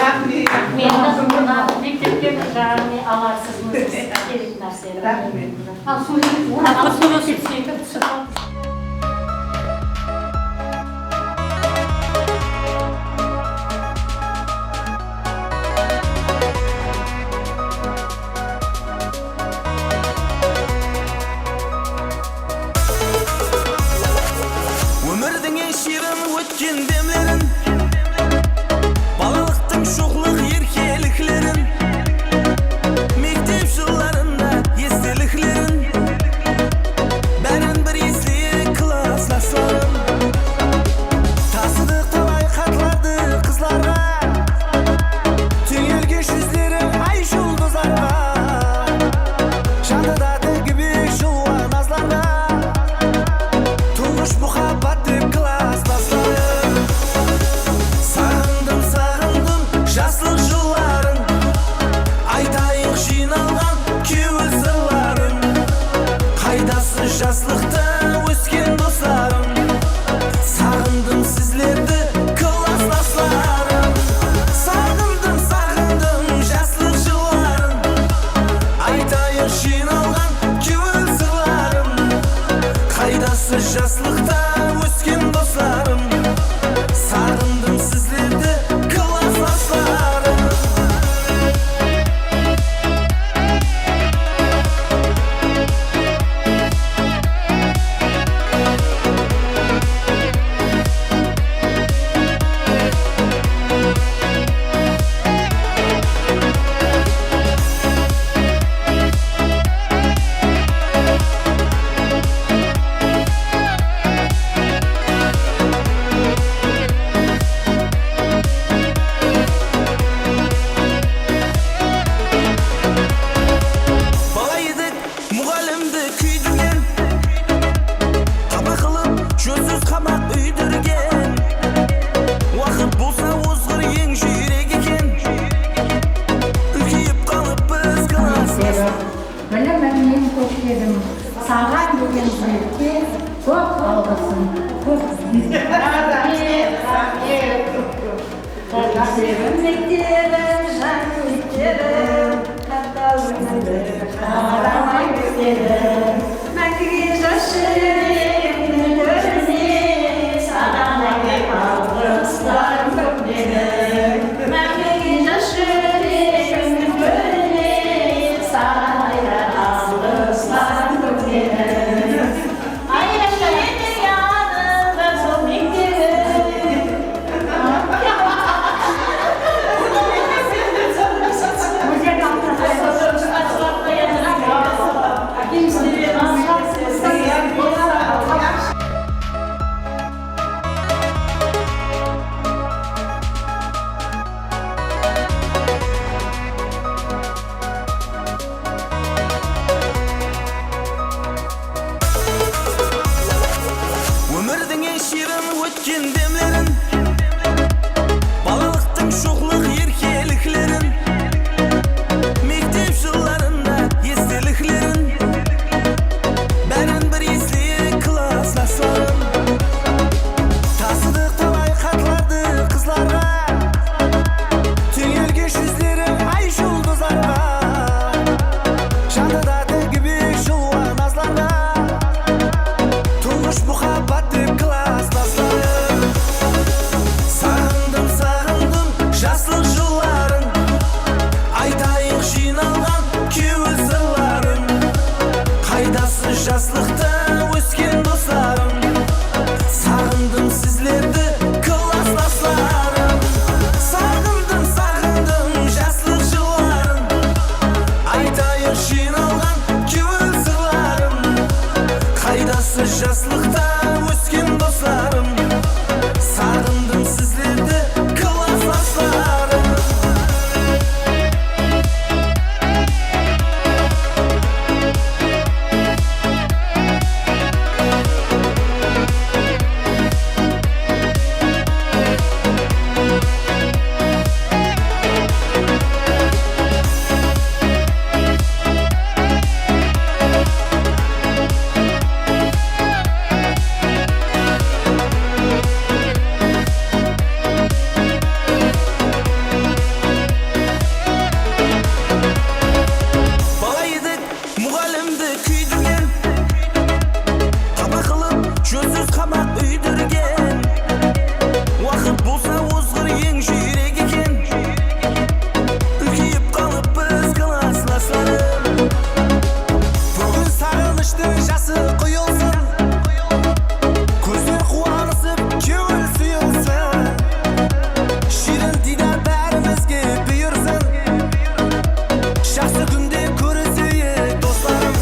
Raxmet. Raxmet. Mektepke bir jaǵımlı alarsız, ózińiz kerek nárseni. Raxmet. Al, qutlı bolsın. Ómirdiń eń shiyrin ótken demlerin, balalıqtıń shoqlıq erkeliklerin, mektep jıllarında esteliklerin, bárin bir esleyik, klaslaslarım. Tasıdıq talay xatlardı qızlarǵa, túnelgen júzleri ay juldızlarǵa, jandıda tegibek jılwa nazlarǵa. Tuwǵısh muhabbat dep klaslaslarım. Saǵındım, saǵındım jaslıq jılların. Aytayıq jıynalǵan kewil sırların. Qaydasız jaslıqta ósken doslarım? Saǵındım sizlerdi, klaslaslarım. Saǵındım, saǵındım jaslıq jılların. Aytayıq jıynalǵan kewil sırların. Qaydasız jaslıqta ósken doslarım? Saǵındım sizlerdi, klaslaslarım. Bala edik, muǵallimdi kúydirgen, qapa qılıp, józsiz qamaq úydirgen. Waqıt bolsa ozǵır eń júrek eken, úlkeyip qalıppız, klasslaslar. Bilim, bilim, kókledim, saǵan degen júrekte kóp alǵısım, kóp. Raxmet, raxmet. Mektebim, jan mektebim, xatalımdı qaramay kútedim. Máńgige jas júregimniń tórine, saǵan alǵıslarım kóp meniń. Máńgige jas júregimniń tórine, saǵan alǵıslarım kóp meniń. Ay, ay, ay, ay, ay, ay. Etken demlerin, balalıqtıń shoqlıq erkeliklerin, mektep jıllarında esteliklerin, bárin bir esleyik, klaslaslarım. Tasıdıq talay xatlardı qızlarǵa, túnelgen júzleri ay juldızlarǵa, jandıda tegibek jılwa nazlarǵa. Tuńǵısh muhabbat dep klaslaslarım. Saǵındım, saǵındım jaslıq jılların. Aytayıq jıynalǵan kewil sırların. Qaydasız jaslıqta ósken doslarım? Saǵındım sizlerdi, klaslaslarım. Saǵındım, saǵındım jaslıq jılların. Aytayıq jıynalǵan kewil sırların. Qaydasız jaslıqta ósken doslarım? Saǵındım sizlerdi, klaslaslarım. Bala edik, muǵallimdi kúydirgen, qapa qılıp, jónsiz qamaq úydirgen. Waqıt bolsa ozǵır eń júrek eken, úlkeyip qalıppız, klaslaslarım. Búgin saǵınıshtıń jası quyılsın, kózler quwanısıp, kewil sıyılsın. Shiyrin diydar bárimizge buyırsın. Jaqsı kúnde kóriseyik, doslarım.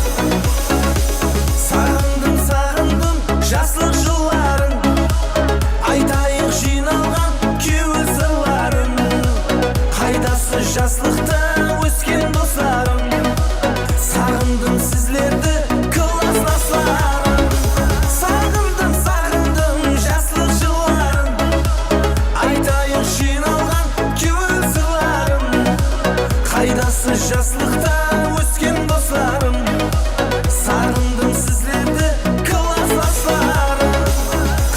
Saǵındım, saǵındım jaslıq jılların. Aytayıq jıynalǵan kewil sırların. Qaydasız jaslıqta ósken doslarım? Saǵındım sizlerdi, klaslaslarım. Saǵındım, saǵındım jaslıq jılların. Aytayıq jıynalǵan kewil sırların. Qaydasız jaslıqta ósken doslarım? Saǵındım sizlerdi, klaslaslarım.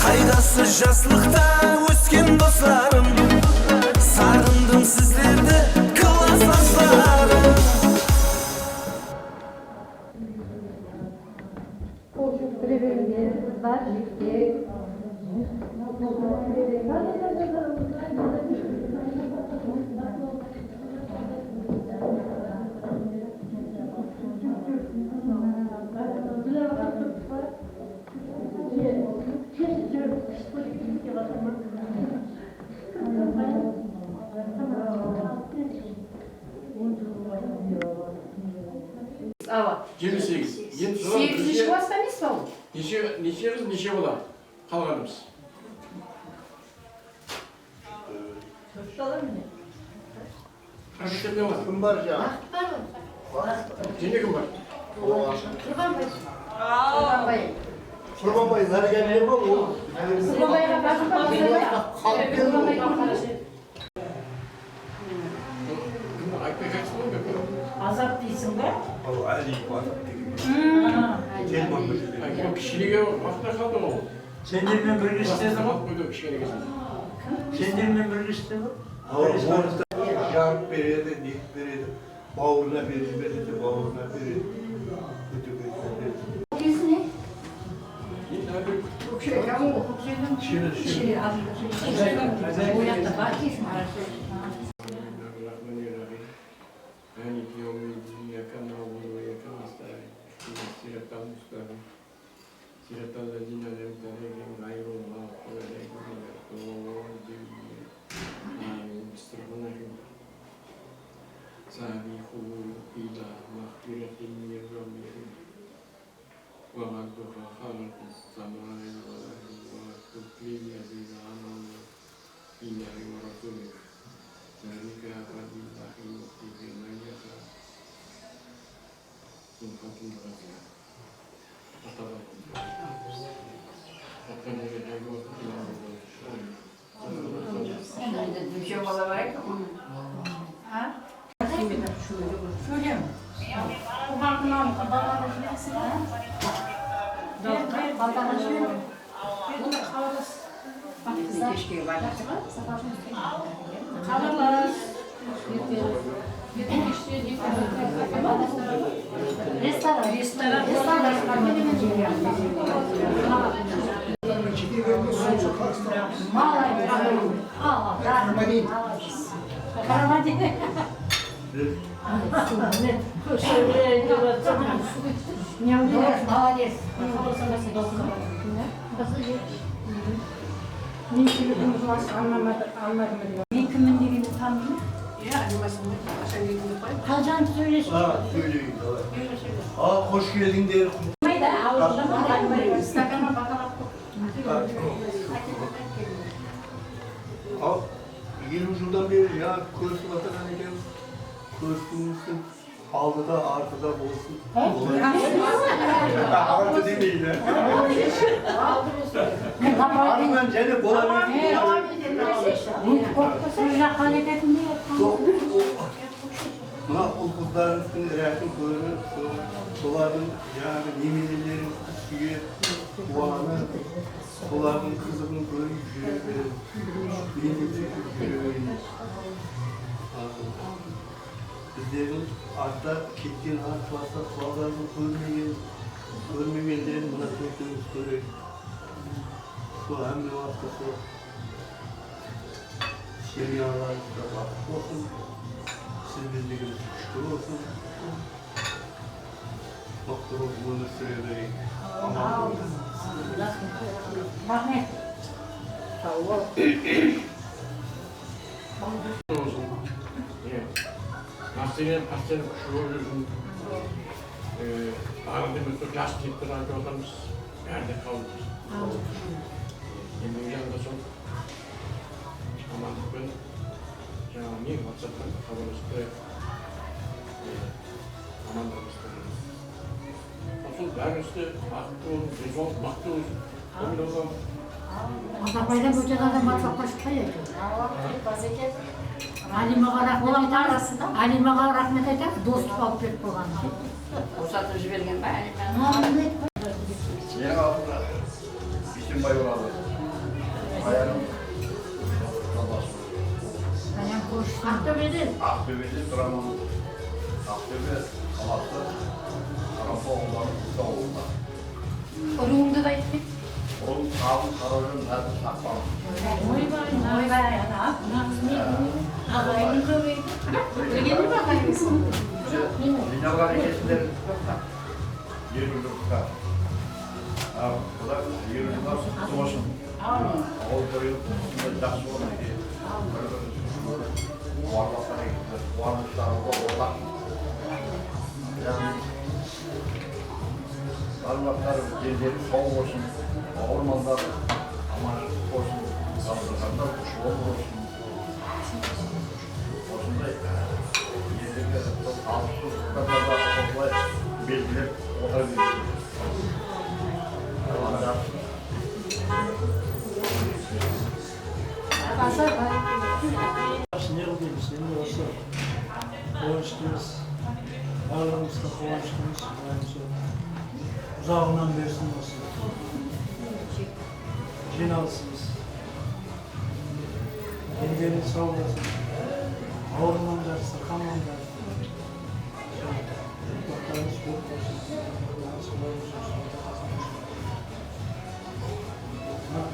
Qaydasız jaslıqta ósken doslarım? Saǵındım sizlerdi, klaslaslarım. Birewinde bar jigitler. Awa. Jigirma segiz. Endi sodan segizinshi bizge klasstan emes pa ol? Neshe, neshe qız, neshe bala? Qalǵanımız. Kompyuterden bar. Kim bar jańa? Waqıt bar ǵoy. Jene kim bar? Qurbanbay. Qurbanbay. Qurbanbay Nargaliyev ol. Qurbanbayǵa barıp pa? Qurbanbay. Kimdi aytpay qaytıs boldı? Azat deysiń be? Al, Áliyev Azat degen. Hmm. Telman bir. Ay, ol kishireygen waqıtta qaldı ǵoy ol. Senler menen birge isledi. Qoydı kishkene gezinde. Senler menen birge isledi. Awa, orısta jarıp beredi, netip beredi. Bawırına berip beredi, bawırına beredi. Kóterip beredi. Kókiregi, kókiregi. Kishire, kishire. Kishire, al. Kishire, al. Oyatta bar, kesin. Rahmanir Rahim. Maliki yawmiddin, iyyaka na'budu wa iyyaka nasta'in. Ihdinas siratal mustaqim. Siratal ladzina an'amta alayhim ghayril maghdubi alayhim waladdallin. Amin. Bismillahirrahmanirrahim. Sabiqu ila maghfiratin min rabbikum wa arduha ardu samai wal ardi uiddat lilladzina amanu billahi wa rasulihi. Zalika fadlullahi yu'tihi man yasha. Min fadlihi. Atadan. Atadan. Balalar kim? Ha? Shólem. Bul xalqınan balalar kim? Ber, ber, balalar shólem. Endi xabarlas. Keshke barasız ba? Xabarlas. Restoran. Restoran. Restoran. Молодец. Молодец. Men telefonımdı almadım. Men kimmen degendi tanıdın? Iya, animasyonda qashan keldim dep qoyayın. Qashan sóylesiz? Ha, sóyleyin, davay. Buyırın, sóyle. A, xosh keldińler. Mayda, awızdan. Stakanǵa baqalap qoy. Al, eliw jıldan beri jańa kórisip atırǵan ekenbiz. Kórisiwimizdiń aldı da, artı da bolsın. He? Artı demeydi. Artı jáne bola bersin. Sol jaq háreketinde. Sol, o, mına ul-qızlarımızdıń ráshin kórip, sol, solardıń jańaǵı nemerelerimizdi súyip, quwanıp, solardıń qızıǵın kórip júre beredi. Men de sóytip júre bereyin. Bizlerdiń artta ketken klassta quwanlardıń kórmegen, kórmegenlerin mına kórseńiz kóredi. Sol hámme waqıtta sol semyalarıńızda baxıt bolsın. Siz bizligimiz kúshli bolsın. Mıqtı bolıp ómir súre bereyik. Aman bolıń. Raxmet. Saw bol. Bolsın. Ie. Nársege, nársege kúshli bolıp júrsin. Ee, baǵında bir jas jigitler aytıp atırmız. Bári de qabıl bolsın. Amin. Endi ol jaǵında sol. Amanlıqpen, jańa ne, WhatsApptan xabarlasıp turayıq. E, aman bolsın. Sol bárińizde baxıtlı bolıń, densawlıq mıqtı bolsın. Amin. Atapaydan ótken adam WhatsAppqa shıqpay eken. Awa, bas eken. Alimaǵa raxmet aytamız. Alimaǵa raxmet aytamız, dostıp alıp berip qoyǵanına. Usatıp jibergen ba Alimaǵa? Meniń aldımda Biysenbay uradı. Bayanım. Bayan kórshisi. Aqtóbeden. Aqtóbeden turaman. Aqtóbe qalası, Qaraqalpaq awdanı, Qızda awılında. Urıwıńdı da aytıp ket. Urıwım Qalın Qarajan, házir Saqpan. Oybay, oybay, ana, naǵız men, aǵayın kóbeydi. Bilgenli aqayıńız? Jıynalǵan ekensizler. Eliw jıllıqqa. Al, quda eliw jıllar qutlı bolsın. Awıl toyı usınday jaqsı bolsın. Bir-birimizdi quwanıp atırǵan, quwanıshlarımızǵa ortaq. Yaǵnıy, barmaqları, denderi saw bolsın, bawırmanları aman bolsın, dastırxanlar qushlı bolsın. Osınday, e, ellerge alıp shıǵıp, bir-birine osılay belgilep otıra bersin. Jaqsı, ne qıl deymiz, endi usı quwanıshtıymız, barlıǵımız da quwanıshtıymız, Qudayım sol uzaǵınan bersin usı jıynalısımız. Denderińiz saw bolsın. Awırmańlar, sırqanmańlar. Urpaqlarıńız kóp bolsın. Urpaqlarıńız kóp bolsın. Mına,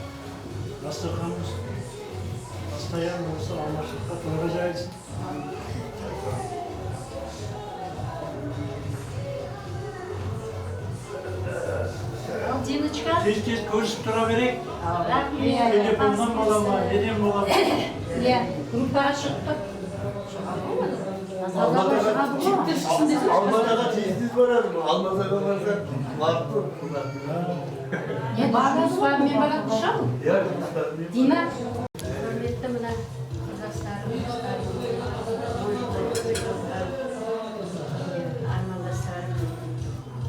dastırxanımız постоянно usı almashılıqqa toyǵa jayılsın. Dinochka. Tez-tez kórisip tura bereyik. Raxmet. Telefonnan bola ma, neden bola ma? Iya, gruppaǵa shıǵıp tur. Almatada tez-tez baradı. Almatada barsa, waqıt kóp. Ne barıńız? Jumıslarınan baratın shıǵadı. Iya, jumıslarınan. Dina. Húrmetli mına jaqlarım, doslarım, armandaslarım,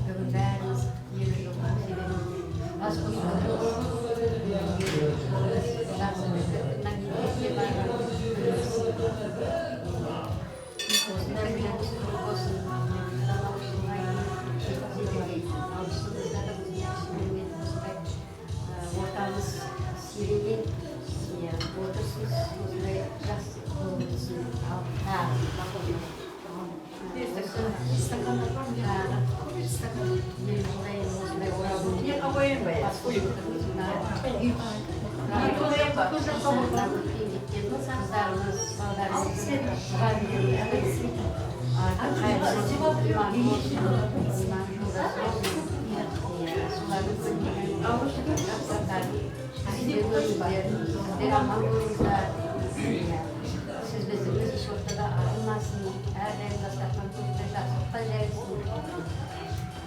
búgin bárińiz eliw jıldıń sebebinen bas qosıp atırmız. Jaqsı bir kúnniń menen barǵan kúnimiz. Usınday jaqsı kórinistin alıp, taǵı maqul. Usı, a, elli jıldan keyin usınday Oraldıń basqı qızlarımız, baldarımız, muǵallimlerimiz, a, qaysı imam bolsın, imam joldas bolsın, e, solardıń kómegi menen jaqsı. Sizler ózizler, sizler aman bolıńızlar. Siz biziń eshwaqta da arımasın. Hár dayım dasturxan kókte jaqsılıqta jayılsın.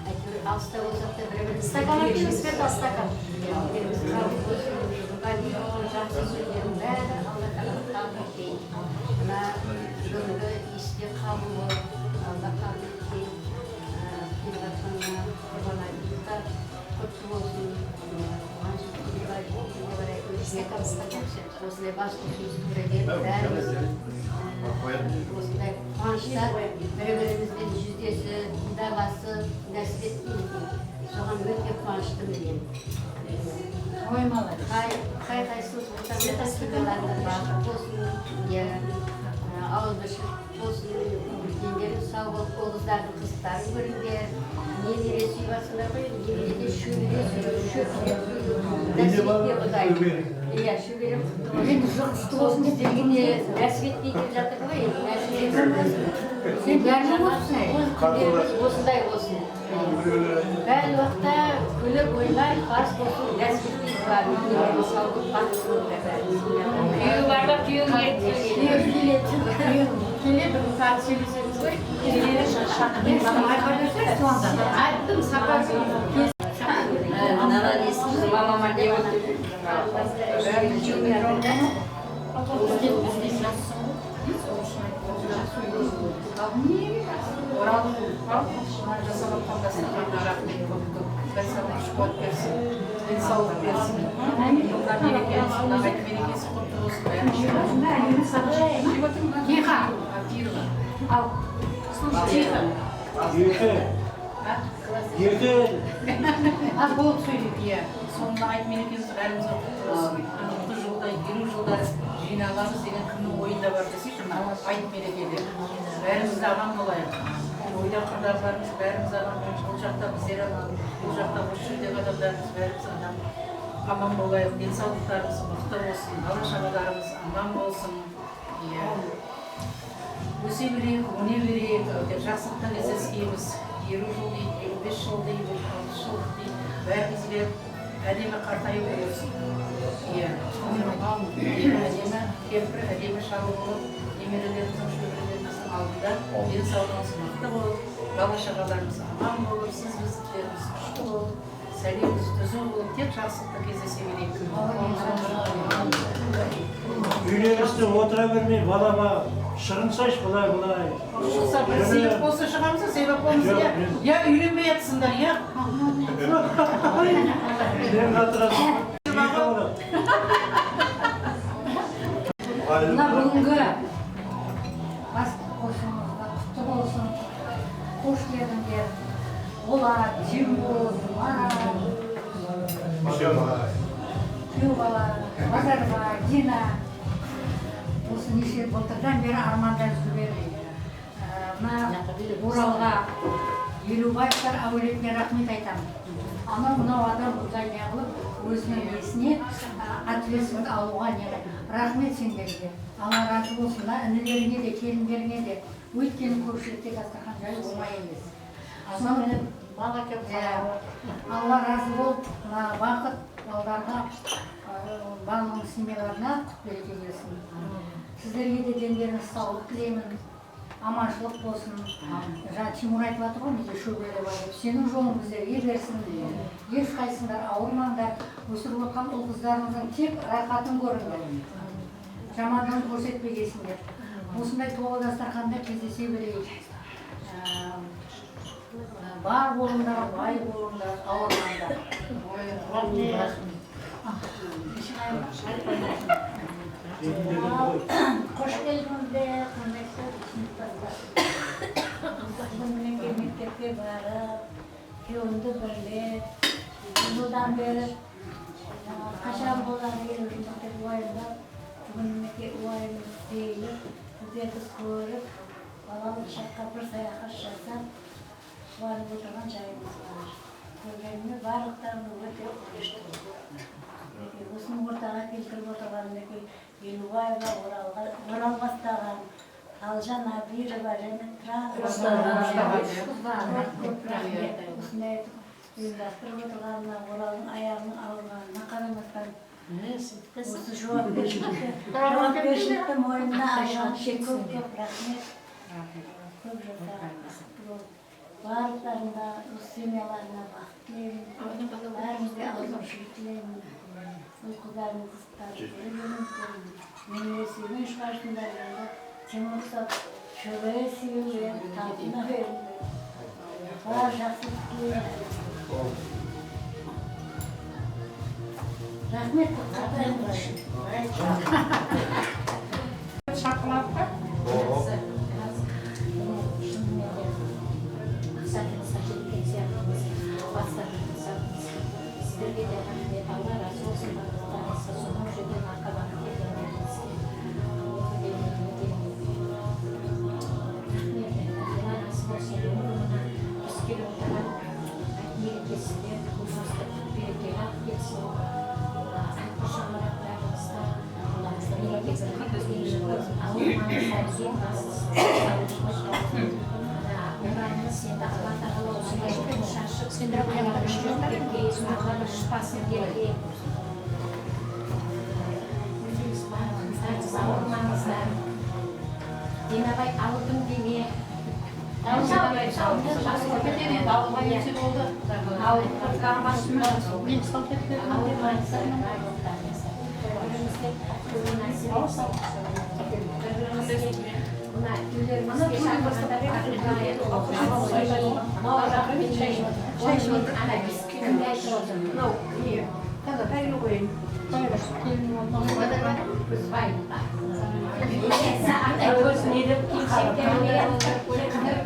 Áytewir, alısta bolsaq ta, bir-birimizge stakan áperiń, Sveta, stakan. Jaqsı sózlerdiń bári Alla taala qabıl etsin. Mına búgingi iste qabıl bolıp, Alla qabıl etsin. Kelip atqan mına Qurban aytımız da qutlı bolsın. Quwanısh kúnine barayıq, kúnine barayıq. Osınday baslı usımız tuwra kelip, bárimiz, e, osınday quwanıshta bir-birimizben júzdesip, diydarlasıp násip etken eken. Soǵan óte quwanıshlıman men. Qay, qay qaysıńız bolsańız da, semyalarıńız baxıtlı bolsın. Ya, e, awızbirshilік bolsın, úlkenleriń saw bolıp, ul-qızlardıń qızıqların kórińler. Nemere súyip atsınlar ǵoy, nemere de shóbere súyip, shóbere súyip, násiybe Quday. Iya, shóbere qutlı bolsın. Endi jıǵıstı bolsın dep, bizlerge de násiybe etpey kelip jatır ǵoy, násiybe etsin. Sen bárin bolsın. Kúnlerimiz osınday bolsın. Bárli waqıtta kúlip, oynap, bas qosıp, dás kúlip, kúyewi barlar kúyewine keledi. Kúyew keledi, kúyew keledi, bir saat sóylesemiz ǵoy. Ayttım, Sapar. Mama ne otır? Oraldıń xalqı mına jasap atqan dasturxanına raxmet kóp kóp. Quday sabır-qúwat bersin, densawlıq bersin. Jılda bereke, jılda ayt berekesi qutlı bolsın, bári. Kiyxan. Al. Слушай, Кихан. Erte. Erte. Az bolıp sóyleydi, iya. Sońında ayt merekemiz bárimizge qutlı bolsın. Qırqıntı jılda, eliw jıllar jıynalamız degen kimniń oyında bar deseyshi, mına ayt merekede. Bárimizde aman bolayıq. Oyda qırdarlarımız bárimiz aman bolayıq. Bul jaqta bizler aman, bul jaqta, usı jerdegi adamlarımız bárimiz aman, aman bolayıq. Densawlıqlarımız mıqtı bolsın, bala-shaǵalarımız aman bolsın. Iya. Óse bereyik, óne bereyik, jaqsılıqta gezlespeymiz. Eliw jıl deydi, eliw bes jıl deydi, alpıs jıl deydi. Bárimizge ádemi qartayıw bolsın. Iya. Ádemi kempir, ádemi shalı bolıp, nemerelerimizdiń, shóberelerimizdiń aldında densawlıǵımız mıqtı bolıp, bala-shaǵalarımız aman bolıp, siz bizlerimiz kúshli bolıp, Sálemiz dúzim bolıp, tek jaqsılıqta gezlese bereyik. Úylerimizde otıra bermey, balama shırın sayshı, bılay, bılay. Shıqsa bir sıyıq bolsa shıǵamız, sebep bolmasa, ya, ya úylenbey atırsańlar, ya. Sen atırasıń. Mına búgingi bas qosıwımız da qutlı bolsın. Xosh keldińler. Olar, Jembol, Marat, kúyew bala, Bazarbay, Dina. Usı neshe jıl, bıltırdan beri armanda júrip, e, mına Oralǵa, Eliwbaevlar áwletine raxmet aytaman. Anaw-mınaw adam bunday ne qılıp, óziniń nesine, a, ответственность alıwǵa ne qılıp. Raxmet senlerge. Alla razı bolsın da, inilerińe de, kelinlerińe de. Óytkeni kópshilikke dasturxan jayıw ońay emes. Sonıń menen bala kelip, e, Alla razı bolıp, mına Baxıt baldarǵa, e, barlıǵınıń semyalarına qut-bereke bersin. Sizlerge de denlerińizge sawlıq tileymen. Amanshılıq bolsın. Jańa Timur aytıp atır ǵoy, bizde shóbere bar dep. Seniń jolıń bizlerge bersin. Hesh qaysıńlar awırmańlar. Ósirip otırǵan ul-qızlarıńızdıń tek rayqatın kórińler. Jamanlıǵın kórsetpegeysindep. Usınday tolı dasturxanda gezlese bereyik. Bar bolıńlar, bay bolıńlar, awırmańlar. Xosh keldińizler, qurmetli sinıptaslar. Búgin minekey mektepke barıp, kewindi birlep, jıldan beri, ı, qashan bolar eliw jılıq dep wayımlap, búgin Etip kórip, balalıq shaqqa bir sayaxat jasap, quwanıp otırǵan jayımız bar. Kórgenime barlıqlarına óte quwanıshlıman. Usını ortaǵa keltirip otırǵan minekey Elubaeva oralǵa, oral bastaǵan Aljan Abirova jáne Ruslan. Ruslan. Kóp, kóp raxmet. Usınday etip uyımlastırıp otırǵanına, oraldıń ayaǵınıń awırǵanına qaramastan, usı juwapkershilikti, juwapkershilikti moynına alǵanı ushın kóp, kóp raxmet. Kóp jasa, baxıtlı bolıp, barlıqlarına, usı semyalarına baxıt tileymen. Bárińizge awızbirshilik tileymen. Uyqıdań qızıqtan kóre bermekten, nemere súygen shıǵarsınlar, endi seni uqsap shóleye súyip, talpına berip. Bar, jaqsılıqtı tileymen. Raxmet, qatnasqanıńız ushın. Shaqlapqa. Sizlerge de raxmet, Alla razı bolsın, barlıqlarıńızǵa sonnan júrgen arqalanıp kelgenlerińizge. Raxmet, Alla razı bolsın. Búgin mına biz kelip otırǵan merekesinde, bul jastı berekella alıp kelsin. Aytqan shańaraqlarıńızda Dinabay, awırdım deme.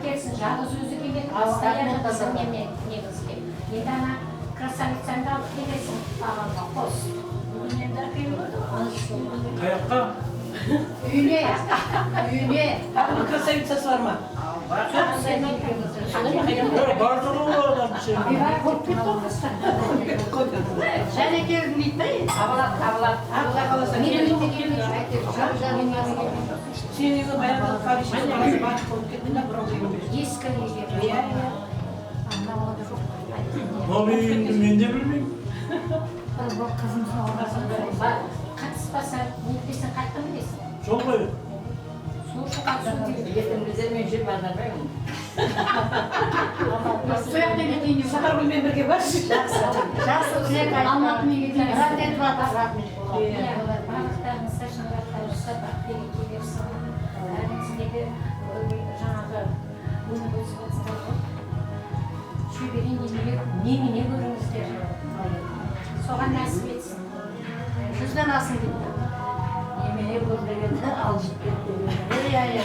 Kelsin, jalǵız ózi keledi, postoyanno bizden neme, negizgi. Endi ana krasavitsanı da alıp kelesiń, baǵanǵa qos. Búgin endi ákele berdi ǵoy. Qayaqqa? Úyine, úyine. Taqı bir krasavitsası bar ma? Bar. Bar, bar, bar, bar. Jáne keldim deydi da endi. Abaladı, abaladı. Alla qalasa. Men úyime kelmeymen, áytewir. Sebebi bayaǵı fabrika baǵası batıp bolıp ketti da, bir. Eski úyge. Iya, iya. Mınaw úyimdi men de bilmeymen. Qatıspasań, netpeseń, qaytqan deysiń. Sol ǵoy. Sol ushın qatısıw deydi. Erteń bizler men jep barmay. Soyaqtan keteyin. Sapargúl menen birge barshı. Jaqsı. Jaqsı tilek ayt. Almatı menen keteyin. Rahat etip atır, raxmet. Iya, barlıqlarıńızǵa shańaraqlarıńızǵa baxıt berekelle bersin. Sizlerge de, e, jańaǵı, ómir bolsın, bolsın. Shóbere nemeler, nemene kórińizler. Soǵan násip etsin. Júzden asın deydi. Nemene kór degende aljıp ketti. Iya, iya.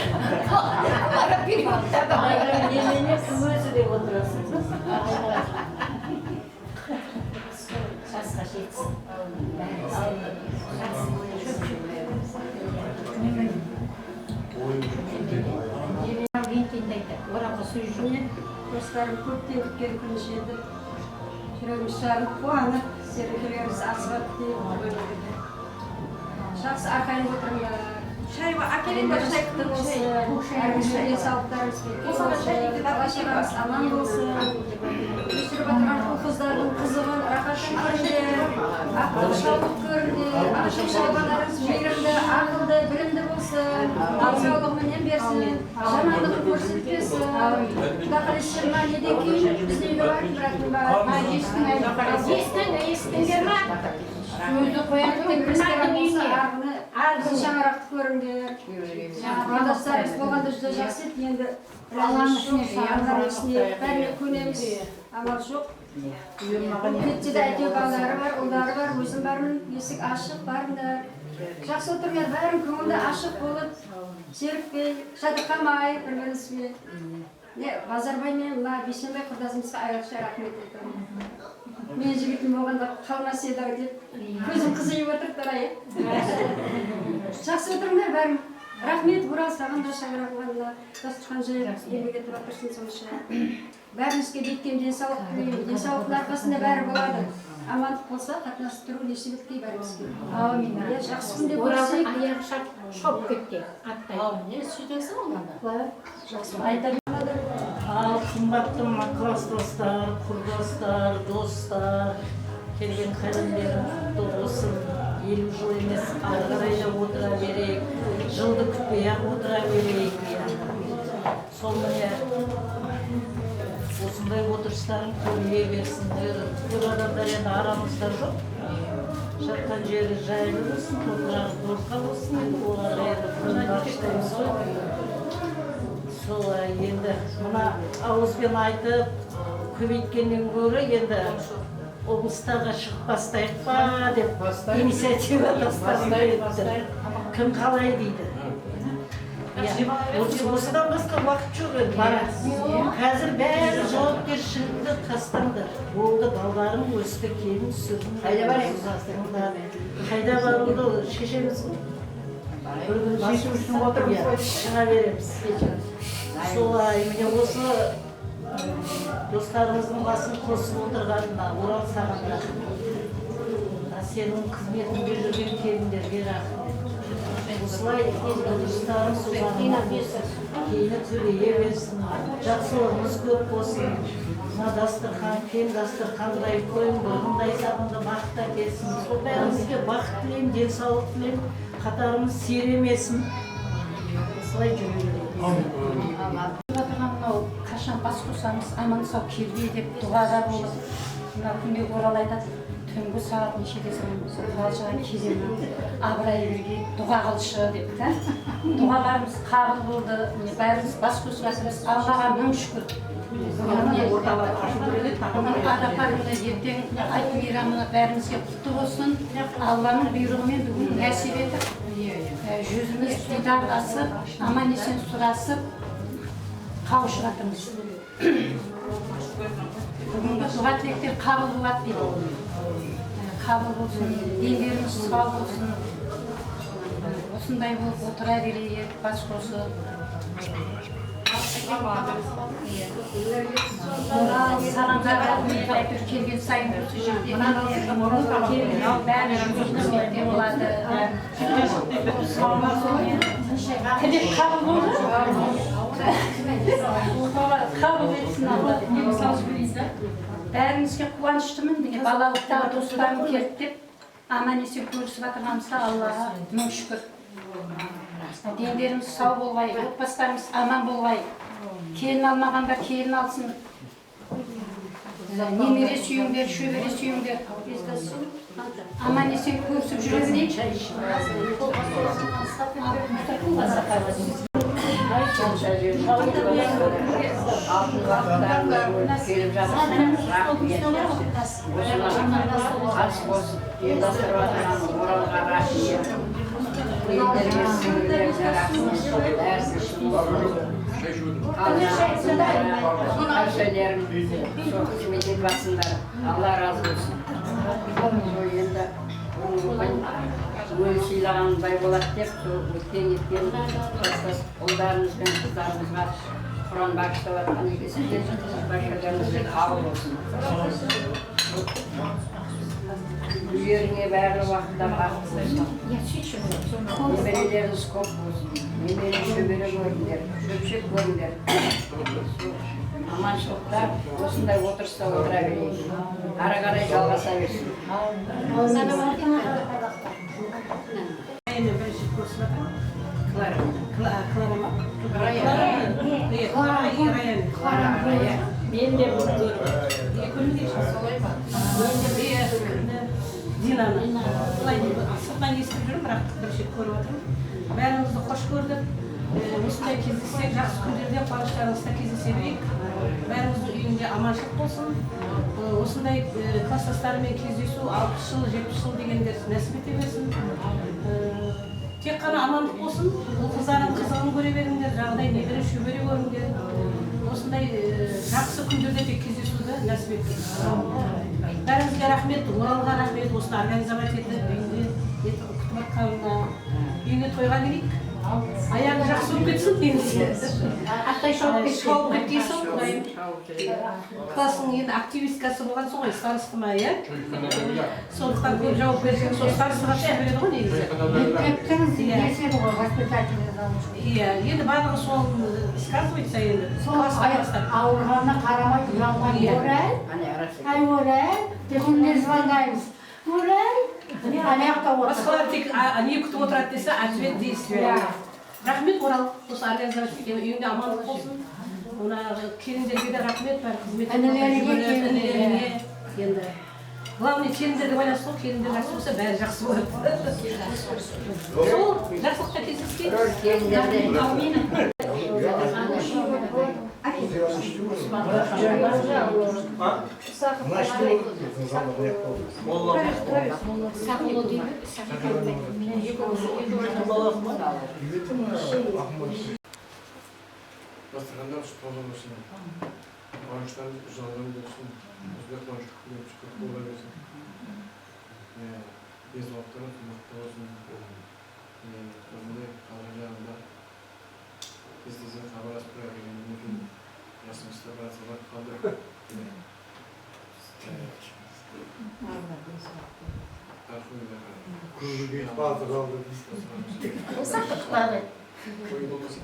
Nemene kim ózi dep otırasıń. Jasqa jetsin. Oralǵa súyiw. Mine, doslarım, kópten kútken kún jetip, júregimiz jarılıp, quwanıp, sizlerdiń kúnlerińiz asıǵıp deyip, jaqsı arqayın otırıńlar. Shay ba, ákeleyin ba, shay. Bárimiz densawlıqlarımız berke bolsın, bala-shaǵamız aman bolsın. Ósirip atırǵan ul-qızlardıń qızıǵın, rawxatın kórińler, aqıllı, shawlıq kórińler. Ata-analarıńız miyrimli, aqıllı, bilimli bolsın. Densawlıǵı menen bersin, jamanlıǵın kórsetpesin. Quday qálese, jigirma neden keyin biziń úyge barıp turatuǵın ba? Esitiń, esitiń, esitińler ma? Ózi qoyatın, bilmeydi. Arǵın shańaraqtı kórińler. Jaqsı, qurlaslarıńız bolǵanda júdá jaqsı edi, endi Allanıń isine, Allanıń isine, bárine kónemiz. Amal joq. Ketse de, áytewir, balaları bar, ulları bar, ózim barman, esik ashıq, barıńlar. Jaqsı otırıńlar, bárin kóńilde ashıq bolıp, zerikpey, jadırqamay, bir-birińizge. Mine, Bazarbay menen mına Biysenbay qurdasımızǵa ayrıqsha raxmet aytaman. Meniń jigitim bolǵanda qalmas edi-aw dep, kózim qızıyıp otır, turay. Jaqsı otırıńlar, bárin. Raxmet, Oral, saǵan da shańaraq ulanına dasturxan jayıp, emege turıp atırsın sonsha. Bárińizge biytken densawlıq tileymen. Densawlıqtıń arqasında bári boladı. Amanlıq bolsa, qatnasıp turıw nesip etkey bárińizge. Áwmin. Ya, jaqsı kúnde kórsek. Oralıń ayaǵı shap, shop ketken, attay. Áwmin. Ya, sóyteseń onda da. Jaqsı ayta. Al, qımbatlı klasdaslar, qurdaslar, doslar, kelgen qálemlerim qutlı bolsın. Eliw jıl emes, arı qaray da otıra bereyik. Jıldı kútpey-aq otıra bereyik. Sol mine, usınday otırıslarıń kóbeye bersin. Kóp adamlar endi aramızda joq. Jatqan jeri jaylı bolsın, topraǵı dorqa bolsın, endi olarǵa endi bul baǵıshlaymız ǵoy. Solay endi mına awızben aytıp, kóbeytkennen góri endi oblıstaǵa shıǵıp baslayıq pa dep iniciativa tastap etti. Kim qalay deydi? Ya, osı-, osıdan basqa waqıt joq endi. Házir bári juwapkershilikti tastańlar. Boldı, balalarım ósti, kelin túsirdim. Qayda barayıq? Qayda barıwdı sheshemiz ǵoy. Bir kún sheshiw ushın otırmız ǵoy. Shıǵa beremiz. Solay, mine osı Doslarımızdıń basın qosıp otırǵanına, Oral, saǵan raxmet. Seniń xızmetińde júrgen kelinlerge raxmet. Usılay otırıslarıń uzaqlap bolsın, keyini kóbeye bersin, jaqsılarımız kóp bolsın. Mına dasturxan, keń dasturxan jayıp qoyıń, burınday saǵındı baxıt ákelsin. Sol bárimizge baxıt tileymen, densawlıq tileymen. Qatarımız siyremesin. Usılay júre bereyik. Amin. Atırǵan mınaw qashan bas qosamız, aman-saw kelgey dep duǵada bolıp, mına kúnde Oral aytadı, túngi saat neshedesin, falshıǵa kelemen, abırayı birge duǵa qılshı dep, tá? Duǵalarımız qabıl boldı, mine, bárimiz bas qosıp atırmız, Allaǵa mıń shúkir. Mine, Arafa kúni, erteń ayt miyramı bárimizge qutlı bolsın. Allanıń buyrıǵı menen búgin násip etip, e, júzimiz diydarlasıp, aman-esen surasıp, qawısıp atırmız. Búgingi duǵa tilekler qabıl boladı deydi. E, qabıl bolsın, denlerimiz saw bolsın. Usınday bolıp otıra bereyik, bas qosıp. Salam, kelgen sayın usı jerde kelgen bári júzimizde boladı. Tilek qabıl boldı. Qabıl etsin Alla. Bárińizge quwanıshlıman, mine, balalıqtaǵı doslarım keldi dep. Aman-esen kórisip atırǵanımızǵa Allaǵa mıń shúkir. Denlerimiz saw bolǵay, otbasılarımız aman bolǵay. Kelin almaǵanlar kelin alsın. Nemere súyińler, shóbere súyińler. Aman-esen kórisip júre bereyik. Kelip jatırsızlar, raxmet. Usınan as qosıp, uyaylastırıp atırǵan Oralǵa raxmet. Ellerge, sińillerge raxmet. Bárisi ushın bolsın. Qárshilerim, sol xızmet etip atsınlar. Alla razı bolsın. Sol endi búgingi kún ózi sıylaǵanınday boladı dep, sol ótken-ketken klastas Ullarımız benen qızlarımızǵa Quran baǵıshlap atqan ekensizler, barshalarıńız qabıl bolsın. Úylerińe bárli waqıtta baxıt bolsın. Neberelerimiz kóp bolsın. Nemere, shóbere kórińler, shópshek kórińler. Amanshılıqta osınday otırısta otıra bereyik. Ara qaray jalǵasa bersin. Meni birinshi kurs. Klara. Kla-, Klara ma? Raya. Klara, Raya. Klara, Raya. Men de bul kórip. Ekewimiz de solay ma? Men de bir Dinanı. Dinanı. Bılay deydi, sırttan esitip júrmen, biraq birinshi kórip atırman. Bárińizdi xosh kórdik. E, usınday кездессек, jaqsı kúnlerde quwanıshlarıńızda кездесе bereyik. Bárińizdiń úyinde amanshılıq bolsın. E, usınday, e, klastasları menen кездесу alpıs jıl, jetpis jıl degenler násip ete bersin. E, tek ǵana amanlıq bolsın. Ul-qızlardıń qızıǵın kóre berińler, jaǵday nebere, shóbere kórińler. Usınday, e, jaqsı kúnlerde tek кездесуdi násip etsin. Bárińizge raxmet, Oralǵa raxmet, usını organizovat etip, úyinde etip kútip atqanına. Úyine toyǵa keleyik. Ayaǵıń jaqsı bolıp ketsin deymiz. Attay shawıp ketsin. Shawıp ketkeyin soń, Qudayım. Klasstıń endi aktivistkası bolǵansıń ǵoy, starostı ma, iya? Sonlıqtan kóp jawapkershiligi sol starostı ǵa túsip beredi ǵoy negizi. Mekteptiń nesedi ǵoy, воспитательный завуч. Iya, endi barlıǵı sol, ı, сказывается endi. Sol klastan bastap. Awırǵanına qaramay, uyalmay, iya, Oray, ay, Oray, kúnde звоняймыз. Oray, mine, anayaqta otır. Basqalar tek, a, ne kútip otıradı dese, ответ, действие. Iya. Raxmet, Oral, usı organizaciya etken, úyińde amanlıq bolsın. Mına kelinlerge de raxmet, bári xızmet etip atır, inilerine, kelinlerine. Endi, главный, kelinlerge baylanıslı ǵoy, kelinler jaqsı bolsa, bári jaqsı boladı. Sol, jaqsılıqta kesiliskey. Kelinlerge. Áwmiyn. Saqlı deydi, saqlı. Dasturxanda usı toza bolsın. Quwanıshtan jılǵan bolsın. Bizge quwanısh kútip kúlip kúlip bola bersin. Densalıqları qımbatlı bolsın. Mine, ózinde qalǵan jaǵında tez-tezden xabarlasıp turayıq, endi minekey, jasımızda bir azǵa barıp qaldı. Mine. Kóngil ketip atır, aldı. Usaqlıq bar. Qoy bolmasa.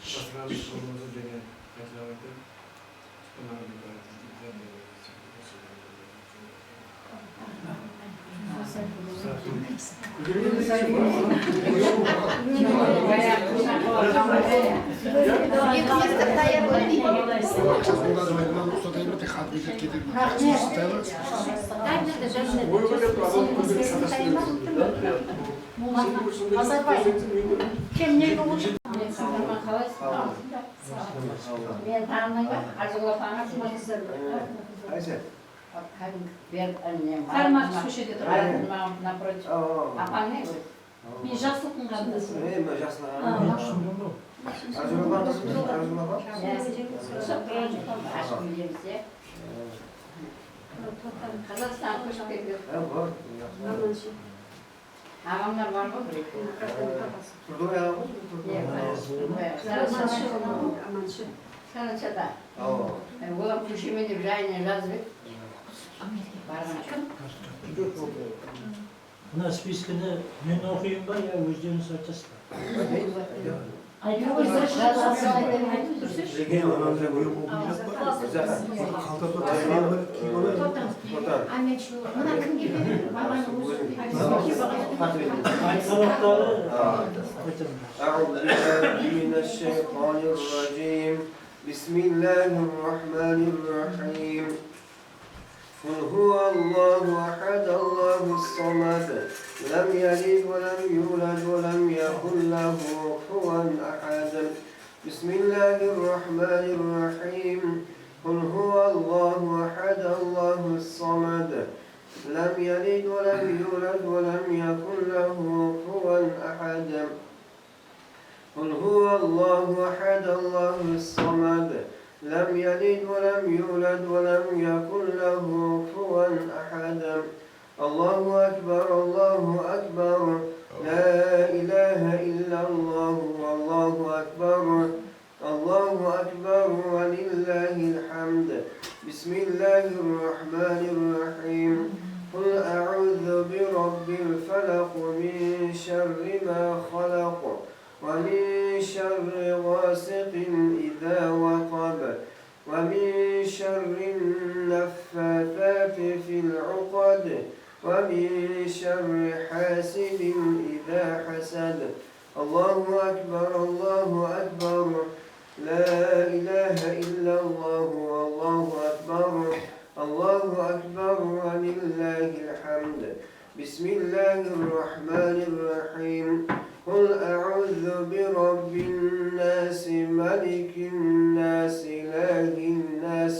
Basqaramız bolmasa, jáne qaytalap aytayın. Azarbay, kim ne bolıp? Meni tanıdıń ba? Arzuwla apańa. Qaysı? Karmax kóshede turadı. Naprotiv. Apań ne ózi? Men Jaqsılıqtıń qarındası. E, mına Jaqsılıqtıń qarındası. Arzuwla apa, qızım, Arzuwla apa? Uqsap turǵan joq pa? Ashıp bilemiz, ya. Qazaqstanǵa kóship ketken. Amanshı. Aǵamlar bar ǵoy, bir-eki. Trudovaya ǵoy? Iya, Trudovaya. Amanshı. Saranshada. Awa. E, olar kóshemen dep jayına jazıp edi. Barǵan. Mına spiskini men oqıyın ba, ya ózlerińiz aytasız ba? أعوذ بالله من الشيطان الرجيم. بسم الله الرحمن الرحيم. قل هو الله أحد، الله الصمد، لم يلد ولم يولد ولم يكن له كفوا أحد. بسم الله الرحمن الرحيم. قل هو الله أحد، الله الصمد، لم يلد ولم يولد ولم يكن له كفوا أحد. قل هو الله أحد، الله الصمد، لم يلد ولم يولد ولم يكن له كفوا أحد. الله أكبر، الله أكبر، لا إله إلا الله، والله أكبر، الله أكبر، ولله الحمد. بسم الله الرحمن الرحيم. قل أعوذ برب الفلق، من شر ما خلق، ومن شر غاسق إذا وقب، ومن شر النفاثات في العقد، ومن شر حاسد إذا حسد. الله أكبر، الله أكبر، لا إله إلا الله، والله أكبر، الله أكبر، ولله الحمد. بسم الله الرحمن الرحيم. قل أعوذ برب الناس، ملك الناس، إله الناس،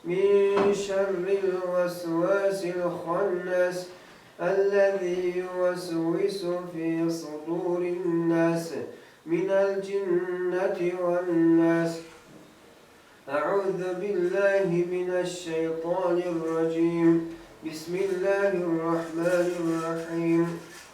من شر الوسواس الخناس، الذي يوسوس في صدور الناس، من الجنة والناس. أعوذ بالله من الشيطان الرجيم. بسم الله الرحمن الرحيم.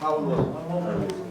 Qabıl bolıń.